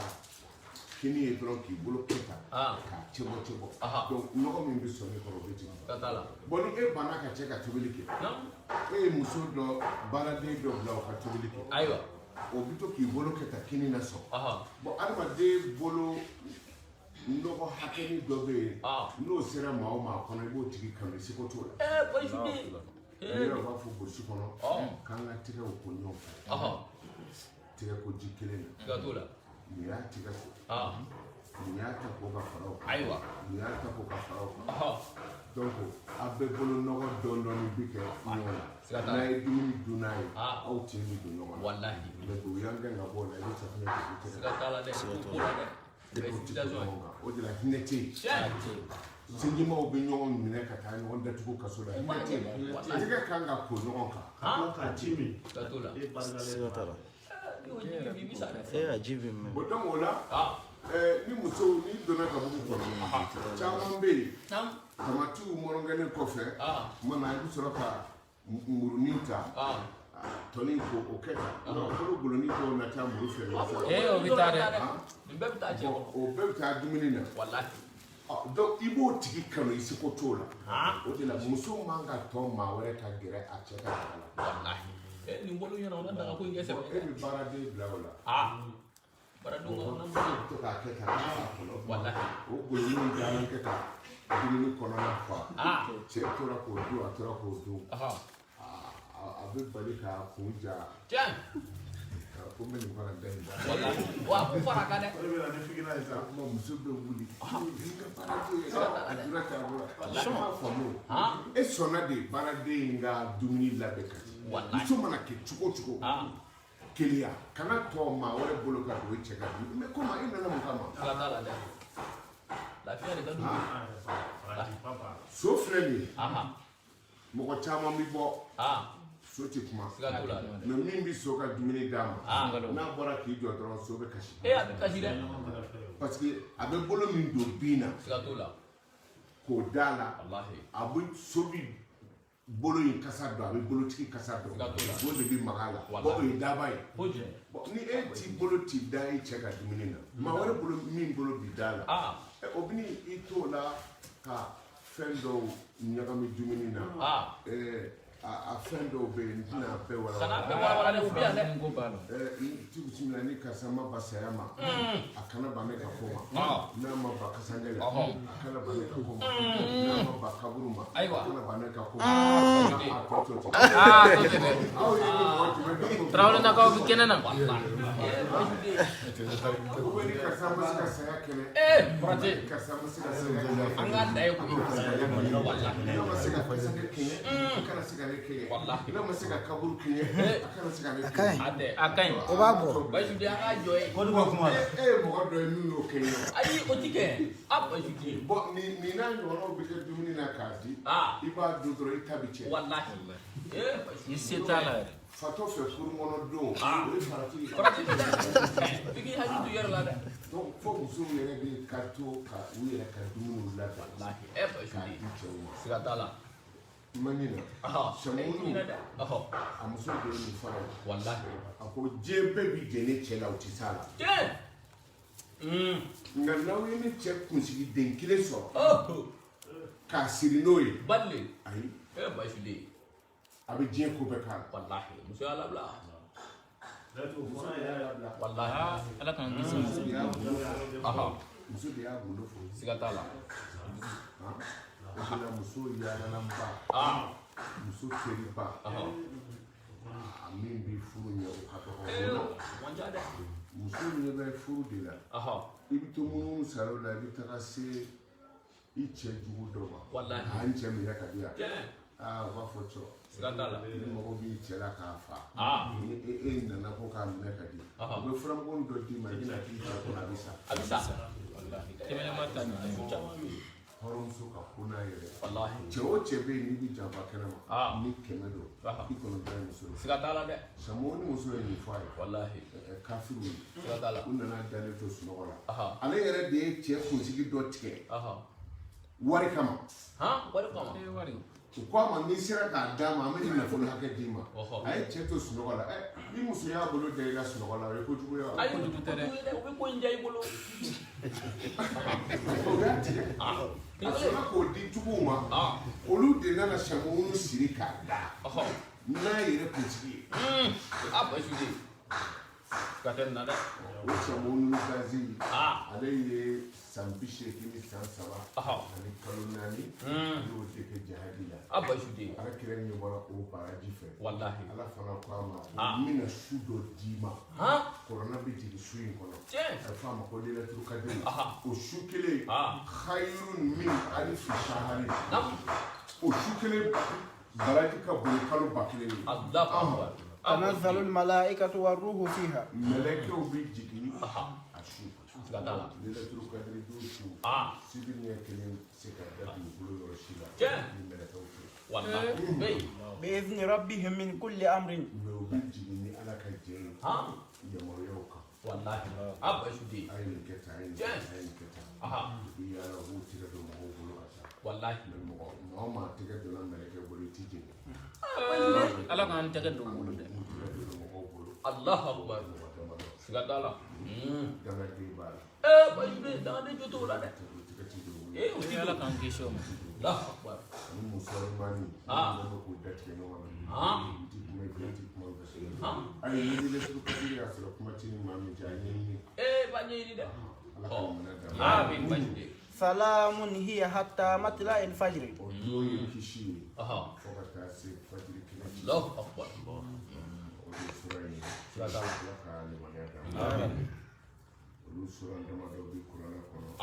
kini ye dɔrɔn k'i bolo kɛ tan k'a cɛbɔ cɛbɔ. Donc nɔgɔ min bɛ sɔnni kɔrɔ o bɛ jigin. Bon ni e banna ka cɛ ka tobili kɛ, e ye muso dɔ baaraden dɔ bila o ka tobili kɛ. Ayiwa. O bɛ to k'i bolo kɛ tan kini na sɔn. Bon adamaden bolo nɔgɔ hakɛnin dɔ bɛ yen, n'o sera maa o maa kɔnɔ i b'o tigi kanu seko t'o la. Bayisu den. Ne yɛrɛ b'a fɔ burusi kɔnɔ k'an ka tɛgɛw ko ɲɔgɔn fɛ. Tɛgɛ ko ji kelen na. Siga t'o la. Nin y'a tɛgɛ ko. Nin y'a ta ko ka fara o kan. Ayiwa. Nin y'a ta ko ka fara o kan. Donc a bɛɛ bolo nɔgɔ dɔɔni dɔɔni bi kɛ ɲɔgɔn na. N'a ye dumuni dun n'a ye, aw tin bɛ don ɲɔgɔn na. Walahi. Mais o y'an gɛn ka bɔ o la, i bɛ safunɛ kɛ k'i tɛgɛ. Siga t'a la dɛ. Ko la dɛ. O de la hinɛ tɛ yen. Sinjimaw bɛ ɲɔgɔn minɛ ka taa ɲɔgɔn datugu kaso la. Hinɛ tɛ yen. Tɛgɛ kan ka ko ɲɔgɔn kan. Siga t'o la. Siga t'a la. Bon donc o la, ni musow n'i donna kabugu kɔnɔ, caman bɛ yen, tamatiw mɔrɔnkɛlen kɔfɛ, tuma na i bɛ sɔrɔ ka murunin ta, tɔnin ko o kɛ tan, bolo golonin dɔw na taa muru fɛ. O bɛ taa dɛ. Nin bɛɛ bɛ taa cɛ kɔnɔ. O bɛɛ bɛ taa dumuni na. Walahi. Donc i b'o tigi kanu i seko t'o la. O de la muso man ka tɔ maa wɛrɛ ka gɛrɛ a cɛ ka daga la. Walahi. Nin bolo ɲɛna o na daga ko in kɛ sɛbɛ. E bɛ baaraden bila o la. Baaradenw ka na muso. To k'a kɛ tan k'a kɔnɔ. Walahi. O golonin dalen kɛ ka dumuni kɔnɔna fa. Cɛ tora k'o dun, a tora k'o dun. A bɛ bali k'a kun ja. Tiɲɛ. Ko n bɛ nin fara da in da. Walahi. Wa a ko fara kan dɛ. O de bɛ na ni fikiran ye sa. Kuma muso bɛ wuli. N ka baaraden a donna k'a bolo. Walahi. N m'a faamu. E sɔnna de baaraden in ka dumuni labɛn ka di. Muso mana kɛ cogo o cogo. Keleya kana tɔ maa wɛrɛ bolo ka don i cɛ ka dumuni. Mais komi e nana mun kama? Siga t'a la dɛ. Lafiya de ka d'u ye. So filɛ nin ye. Mɔgɔ caman bɛ bɔ. So tɛ kuma. Mais min bɛ so ka dumuni d'a ma, n'a bɔra k'i jɔ dɔrɔn so bɛ kasi. A bɛ kasi dɛ. Parce que a bɛ bolo min don bin na. Siga t'o la. K'o d'a la. A bɛ so bi bolo in kasa dɔn, a bɛ bolotigi kasa dɔn. So de bɛ maga a la. Bon o ye daba ye. Bon ni e t'i bolo t'i da i cɛ ka dumuni na, maa wɛrɛ bolo min bolo bi da la, o bɛ i t'o la ka fɛn dɔw ɲagami dumuni na. A fɛn dɔw bɛ yen n tɛna a bɛɛ walawala. Kana bɛɛ walawala dɛ, o bɛ yan dɛ. N ti bisimila ni karisa ma ba saya ma, a kana ban ne ka ko ma. N'a ma ba kasankɛ la, a kana ban ne ka ko ma. N'a ma ba kaburu ma, a kana ban ne ka ko ma. A tɔ to ten. Aw ye ni mɔgɔ jumɛn ka ko. Tarawelelakaw bɛ kɛnɛ na. Ou bien ni karisa ma se ka saya kɛlɛ. Konate. Karisa ma se ka saya kɛlɛ. An k'a da ye koyi. N'a ma se ka kasankɛ kɛɲɛ, a kana se ka ne kɛɲɛ. N'a ma se ka kaburu kɛɲɛ, a kana se ka ne kɛɲɛ. A ka ɲi. O b'a bɔ. Bayisu den an k'a jɔ ye. E ye mɔgɔ dɔ ye min y'o kɛɲɛ. Ayi o ti kɛ. A Bayisu den. Bon nin n'a ɲɔgɔnnaw bɛ kɛ dumuni na k'a di. I b'a dun dɔrɔn i ta bɛ tiɲɛ. Walahi. I se t'a la yɛrɛ. Fatɔ fɛ kurun kɔnɔ don o ye farati ye. Farati dɛ. I k'i hakili to i yɛrɛ la dɛ. Donc fo musow yɛrɛ de ka to ka u yɛrɛ ka dumuniw labɛn. Walahi ɛ K'a Bayusu di cɛw ma. Siga t'a la. I ma ɲinɛ. Sɛmuru a muso de ye nin fɔ a ye. Walahi. A ko diɲɛ bɛɛ bi jɛ ne cɛ la o ti s'a la. Tiɲɛ. Nka n'aw ye ne cɛ kunsigi den kelen sɔrɔ. K'a siri n'o ye. Bali. Ayi. Ɛ Bayusu de. A bɛ diɲɛ ko bɛɛ k'a la. Walahi muso y'a labila. Muso de y'a labila. Walahi. Ala k'an kisi. Muso de y'a gundo fɔ. Muso de y'a gundo fɔ. Siga t'a la. O de la muso yaalalanba. Muso teriba. A min bɛ furu ɲɛ o ka dɔgɔ. Muso ɲɛ bɛ furu de la. I bɛ to munumunu salo la i bɛ taga se i cɛ jugu dɔ ma. Walahi. A n cɛ minɛ ka di yan. Aa u b'a fɔ cɔ. Siga t'a la. Ni mago b'i cɛ la k'a fa. Ni e nana ko k'a minɛ ka di. U bɛ furamugu dɔ d'i ma i bɛna k'i cɛ kɔnɔ a bɛ sa. A bɛ sa. Tɛmɛnɛma ta nin ye. Hɔrɔnmuso ka ko n'a yɛrɛ. Walahi. Cɛ o cɛ bɛ yen n'i bɛ janfa kɛnɛ ma. Ni 100 don. 90 ye muso ye. Siga t'a la dɛ. Samo ni muso ye nin fɔ a ye. Walahi. Kafiriw ye. Siga t'a la. U nana dalen to sunɔgɔ la. Ale yɛrɛ de ye cɛ kunsigi dɔ tigɛ. Wari kama. Wari kama. Wari. U ko a ma n'i sera k'a d'a ma an bɛ nin nafolo hakɛ d'i ma. A ye cɛ to sunɔgɔ la. Ni muso y'a bolo da i la sunɔgɔ la o ye kojugu ye wa? Ayi kojugu tɛ dɛ. U bɛ ko in diya i bolo. O y'a tigɛ. A sɔrɔla k'o di juguw ma. Olu de nana Samunu siri k'a da. N'a yɛrɛ kunsigi ye. A Bayusu de. Siga tɛ nin na dɛ. O Samunu Gazi ale ye san 83 san 3 ani kalo 4 y'o de kɛ jahadi la. A Bayusu de. Ala kira ɲɛ bɔra o baraji fɛ. Walahi. Ala fana ko a ma ko n bɛna su dɔ d'i ma. Kɔrɔna bɛ jigin su in kɔnɔ. Tiɲɛ. A bɛ fɔ a ma ko laylatul kadiri. O su kelen. Khayrun min alifi shahari. O su kelen baraji ka bon kalo 1000 ye. Allahu akbar. تنزل الملائكة والروح فيها. Mɛlɛkɛw bɛ jigin a su. Siga t'a la. Laylatul kadiri don su. Sibiri ɲɛ kelen se ka da dugukolo yɔrɔ si la. Tiɲɛ. Ni mɛlɛkɛw tɛ. Walahi. بإذن ربهم من كل أمر. Mɛ u bɛ jigin ni Ala ka jɛ ye. Yamaruyaw kan. Walahi. A Bayusu de. A ye nin kɛ tan a ye nin kɛ tan a ye nin kɛ tan. U bɛ yaala u b'u tɛgɛ don mɔgɔw bolo ka taa. Walahi. Mɛ mɔgɔ maa o maa tɛgɛ donna mɛlɛkɛ bolo i t'i jeni. Ala k'an tɛgɛ don u bolo dɛ. U tɛgɛ donna mɔgɔw bolo. Allahu akbar. Mɔgɔ damadɔ. Siga t'a la. Dangaden b'a la. Bayusu de dangaden jo t'o la dɛ. U tɛgɛ ti don u bolo. O ti Ala don. k'an kisi o ma. Allahu akbar. Ani musomanni. Olu bɛ k'u datigɛ ɲɔgɔn na. U ti kuma i fɛ i ti kuma u fɛ. Ayi ni laylatul kadiri y'a sɔrɔ kuma t'i ni maa min cɛ a ɲɛɲini. B'a ɲɛɲini dɛ. Ala k'an minɛ d'a ma. Amin Bayusu de. سلام هي حتى مطلع الفجر. O don ye kisi ye. Fo ka taa se fajiri kɛnɛ ci. Allahu akbar. O de ye sura in ye. Siga t'a la. Ala ka limaniya d'an ma. Olu sura damadɔ bɛ kuranɛ kɔnɔ. A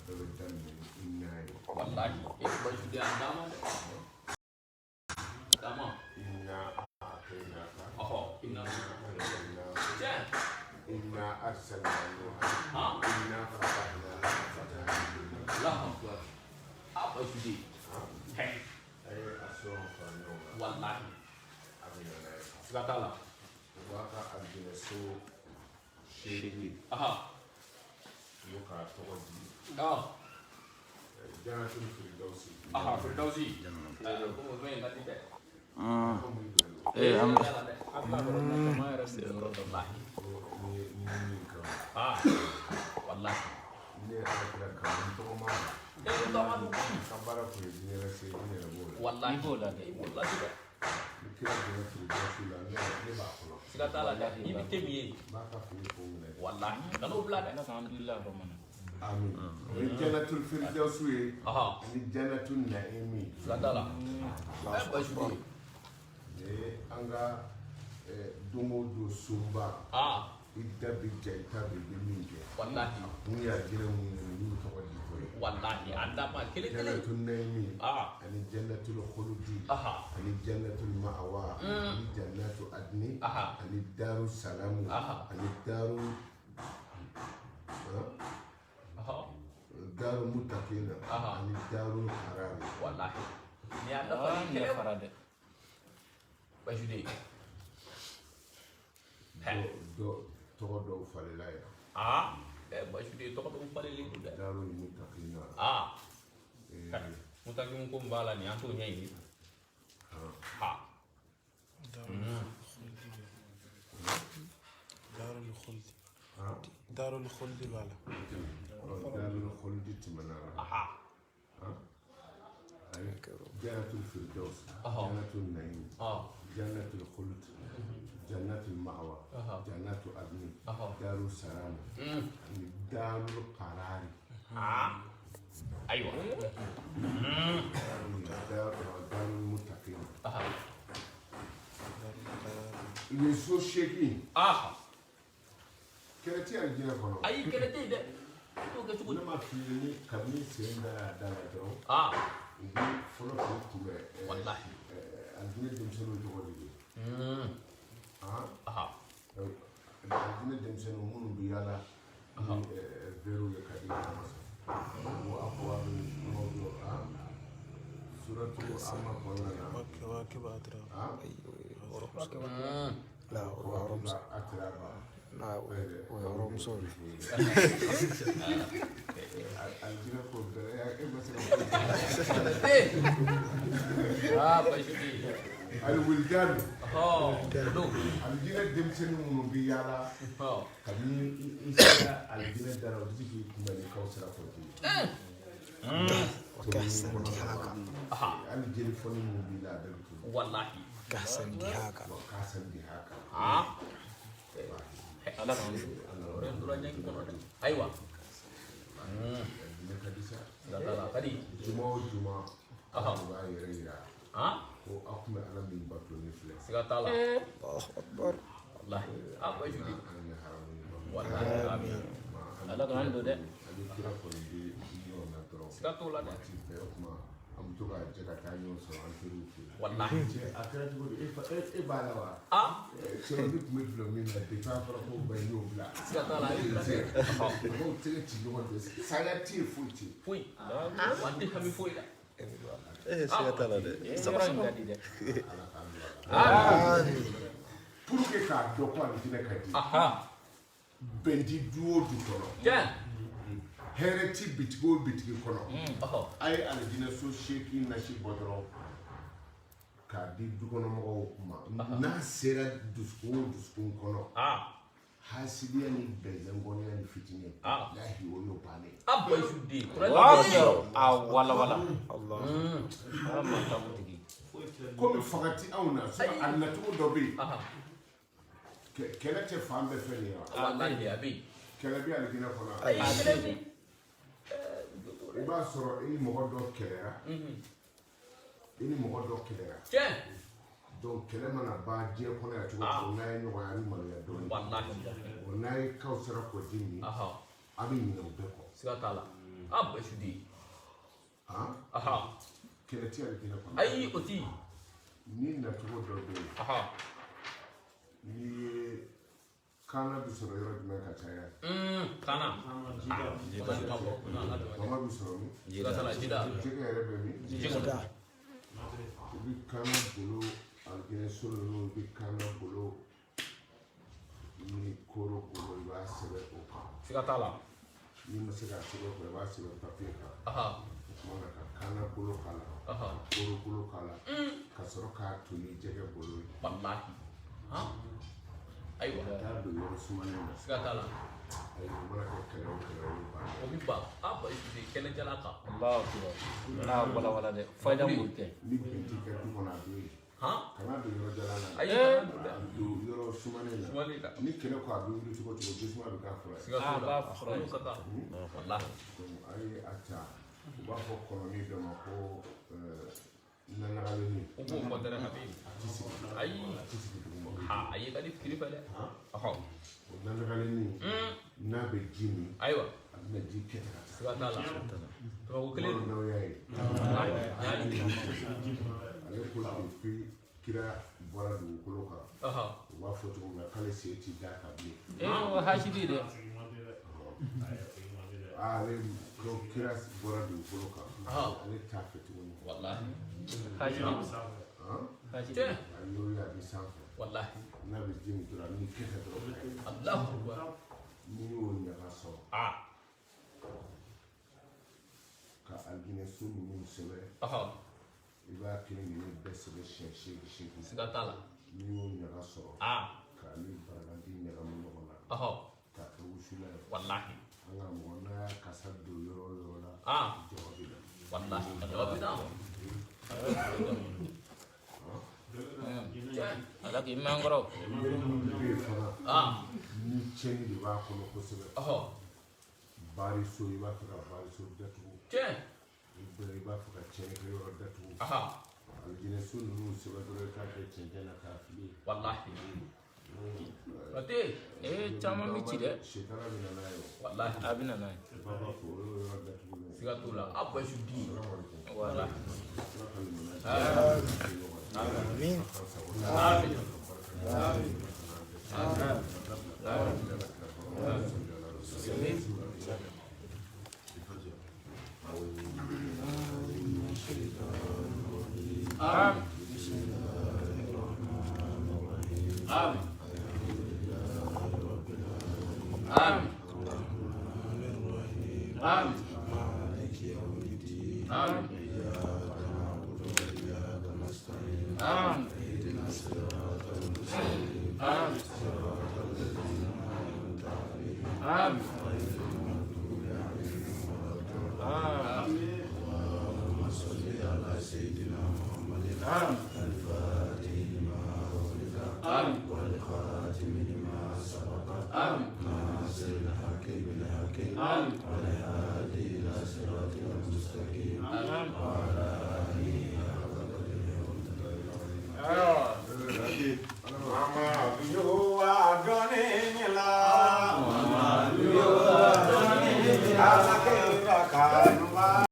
bɛɛ bɛ daminɛ ni inna ye. Walahi. Bayusu de a dama dɛ. Dama. Inna a'tainaka. Inna. Inna. Tiɲɛ. Inna arsalna Nuha. Inna fatahna laka fatahan mubina. Allahu akbar. A Bayusu de. A ye a sura fara ɲɔgɔn kan. Walahi. A bɛ na n'a ye. Siga t'a la. U b'a ka alijinɛ so 8. U k'a tɔgɔ di. Jannatul Firdausi. Firdausi. Komi o fɛn in ka di dɛ. An b'a yɛrɛ sigi yɔrɔ dɔ la. Ni min kama. Walahi. Ne ye Ala kira kanu n tɔgɔ ma don. E tɔgɔ ma don koyi. Ka baara kun ye diɲɛ lase n yɛrɛ b'o la. Walahi. I b'o la dɛ. I b'o la dɛ. Ni kira donna Firdausi la ne b'a kɔnɔ. Siga t'a la dɛ. I bɛ te min ye. N b'a ka fini ko minɛ. Walahi. Kan'o bila dɛ. Ala k'an bila yɔrɔ min na. Amin. O ye Jannatul Firdausi ye. Ani Jannatul Naimi. Siga t'a la. Bayusu de. Nin ye an ka don o don sunba. I da bɛ ja i ta bɛ i bɛ min kɛ. Walahi. A kun y'a jira mun ye nin y'u tɔgɔ di ko ye. Walahi a dama kelen kelen. Jannatul Naimi. Ani Jannatul Khuludi. Ani Jannatul Ma'wa. Ani Jannatu Adni. Ani Daru Salamu. Ani Daru. Daru Mutakina. Ani Daru Karari. Walahi. Ni y'a dafa Nin kelen. fara dɛ. Bayisuden. Dɔ tɔgɔ dɔw falenna yan. Bayisuden tɔgɔ dɔw falenlen don dɛ. Darul Mutakina. Mutakin ko min b'a la nin an t'o ɲɛɲini. Darul Khuldi. Darul Khuldi b'a la. Darul Khuldi tɛmɛna la. Jannatul Firdaus, Jannatul Naim, Jannatul Khuld, Jannatul Ma'wa, Jannatul Adni, Darul Salam, ani Darul Qarari. Ayiwa. Darul Muttaqin. Nin so 8. Kɛlɛ tɛ alijinɛ kɔnɔ. Ayi kɛlɛ tɛ yen dɛ. I t'o kɛ cogo di? Ne ma f'i ye ni kabini sen dara a da la dɔrɔn. U bɛ fɔlɔ k'u kunbɛn. Walahi. Alijinɛ denmisɛnninw tɔgɔ de don. Alijinɛ denmisɛnninw minnu bɛ yaala ni berew ye ka di ɲɔgɔn ma. O a ko a bɛ kumaw dɔn. Suratu Amma kɔnɔna na. Kawakiba atraba. La Kawakiba atraba. Na o yɔrɔmuso de. Alijinɛ ko bɛɛ e ma se ka. Bayisuden. Aliwilidanu. O don. Alijinɛ denmisɛnnin minnu bɛ yaala kabini i sera alijinɛ da la u bɛ se k'i kunbɛn ni kawusara kɔji ye. Kahsan dihaka. Hali jeli fɔni minnu b'i la a bɛɛ bɛ tunu. Walahi. Kahsan dihaka. Wa kahsan dihaka. Ala k'an O tora ɲɛgi kɔnɔ dɛ. Ayiwa. Alijinɛ ka di sa. Siga t'a la a ka di. Juma o juma. U b'a yɛrɛ yira. Ko aw tun bɛ Ala min bato ni filɛ. Siga t'a la. Allahu akbar. Walahi. Bayisuden. An ye haramu ye. Walahi. Amin. Ala k'an don dɛ. Ani kira kɔni bɛ ɲɔgɔn na dɔrɔn. Siga t'o la dɛ. Waati bɛɛ o tuma an bɛ to ka jɛ ka taa ɲɔgɔn sɔrɔ an teriw fɛ yen. Walahi. Cɛ a kɛra cogo di e b'a la wa? Cɛ ne tun bɛ dulɔ min na depuis a fɔra ko ba n y'o bila. Siga t'a la a y'o bila dɛ. Mɔgɔw tɛgɛ ci ɲɔgɔn fɛ saya tɛ yen foyi tɛ yen. Foyi. Wa an tɛ hami foyi la. Siga t'a la dɛ. Yɔrɔ in ka di dɛ. Pour que k'a dɔn ko alijinɛ ka di. Bɛn ti du o du kɔnɔ. Hɛrɛ ti bitigi o bitigi kɔnɔ. A ye alijinɛ so 8 nasi bɔ dɔrɔn k'a di dukɔnɔmɔgɔw ma. N'a sera dusukun o dusukun kɔnɔ. Hasidiya ni bɛnzɛngɔniya ni fitinɛ. Lahi o y'o bannen. Bayisuden. A wala wala. Ala ma taa o tigi. Komi fanga ti anw na a nacogo dɔ bɛ yen. Kɛlɛ tɛ fan bɛɛ fɛ nin ye wa? Walahi a bɛ yen. Kɛlɛ bɛ alijinɛ kɔnɔ. Ayi kɛlɛ bɛ yen. I b'a sɔrɔ i ni mɔgɔ dɔ kɛlɛra. I ni mɔgɔ dɔ kɛlɛra. Tiɲɛ. Donc kɛlɛ mana ban diɲɛ kɔnɔ yan cogo o cogo n'a ye ɲɔgɔn ye a bɛ maloya dɔɔnin. Walahi. O n'a ye kawusara kɔji min. A bɛ ɲinɛ o bɛɛ kɔ. Siga t'a la. Bayisuden. Kɛlɛ tɛ alijinɛ kɔnɔ. Ayi o ti. Ni nacogo dɔ bɛ yen. N'i ye kaana bɛ sɔrɔ yɔrɔ jumɛn ka caya? Kaana. Mama bɛ sɔrɔ min? Siga t'a la jida. Jɛgɛ yɛrɛ bɛ min? Jɛgɛ. I bɛ kaana golo alijinɛ so ninnu i bɛ kaana golo ni koro golo i b'a sɛbɛn o kan. Siga t'a la. N'i ma se k'a sɛbɛn o kan i b'a sɛbɛn papiye kan. O tuma na ka kaana golo k'a la. Ka koro golo k'a la. Ka sɔrɔ k'a to ni jɛgɛ golo ye. Walahi. Ayiwa. Ka taa don yɔrɔ sumalen na. Siga t'a la. Ayi o mana kɛ kɛlɛ o kɛlɛ o bɛ ban. O bɛ ban. Bayisuden kɛnɛ jalan kan. Allahu akbar. N'a wala wala dɛ. Fayida m'o tɛ. Ni bɛn t'i ka du kɔnɔ a bɛ yen. Kana don yɔrɔ jalan na. Ayi kana don dɛ. A bɛ don yɔrɔ sumalen na. Sumalen na. Ni kɛlɛ ko a bɛ wuli cogo o cogo jisuma bɛ k'a fura ye. Siga t'o la. A b'a fura ye. N'o ka kan. Walahi. Donc a ye a ta u b'a fɔ kɔnɔni dɔ ma ko nanagaleni. O b'o fɔ dɛrɛ a bɛ yen. A ti sigi. Ayi. A ti sigi duguma. A ye ka di fitiri fɛ dɛ. O nanagaleni n'a bɛ ji min. Ayiwa. A bɛna ji kɛ ka taa. Siga t'a la. Kabako kelen don. N'aw y'a ye. Ale ko depuis kira bɔra dugukolo kan. U b'a fɔ cogo min na k'ale sen ti da kan bilen. O hasidi dɛ. Ale ko kira bɔra dugukolo kan. Ale t'a fɛ tuguni. Walahi. Hasidi. Tiɲɛ. A y'o ye a bɛ sanfɛ. Walahi. N'a bɛ ji min dɔrɔn a b'i kɛ dɔrɔn ka yɛlɛ. Allahu akbar. N'i y'o ɲaga sɔrɔ. Ka alijinɛ so ninnu sɛbɛn. I b'a kelen kelen bɛɛ sɛbɛn siɲɛ 8 8. Siga t'a la. N'i y'o ɲaga sɔrɔ. K'a ni baragandi ɲagami ɲɔgɔn na. K'a kɛ wusulan ye. Walahi. An karamɔgɔ n'a y'a kasa don yɔrɔ o yɔrɔ la. Jama bɛ na. Walahi. A jama bɛ na. Ala k'i mɛn an kɔrɔ. Yiri minnu bɛ yen fana. Ni tiɲɛni de b'a kɔnɔ kosɛbɛ. Baariso i b'a fɛ ka baariso datugu. Tiɲɛ. I b'a fɛ ka tiɲɛni kɛ yɔrɔ datugu. Alijinɛ so ninnu sɛbɛn dɔrɔn i k'a kɛ cɛncɛn na k'a fili. Walahi. Pate. Caman bɛ ci dɛ. Sitana bɛ na n'a ye o. Walahi. A bɛ na n'a ye. Ba b'a fɔ o y'o yɔrɔ datugulen ye. Siga t'o la. A bɛɛ su di. Walahi. Amin. Amin. Amin. Amin. Amin. Amin. Amin. Amin. Amin. Amin. Amin.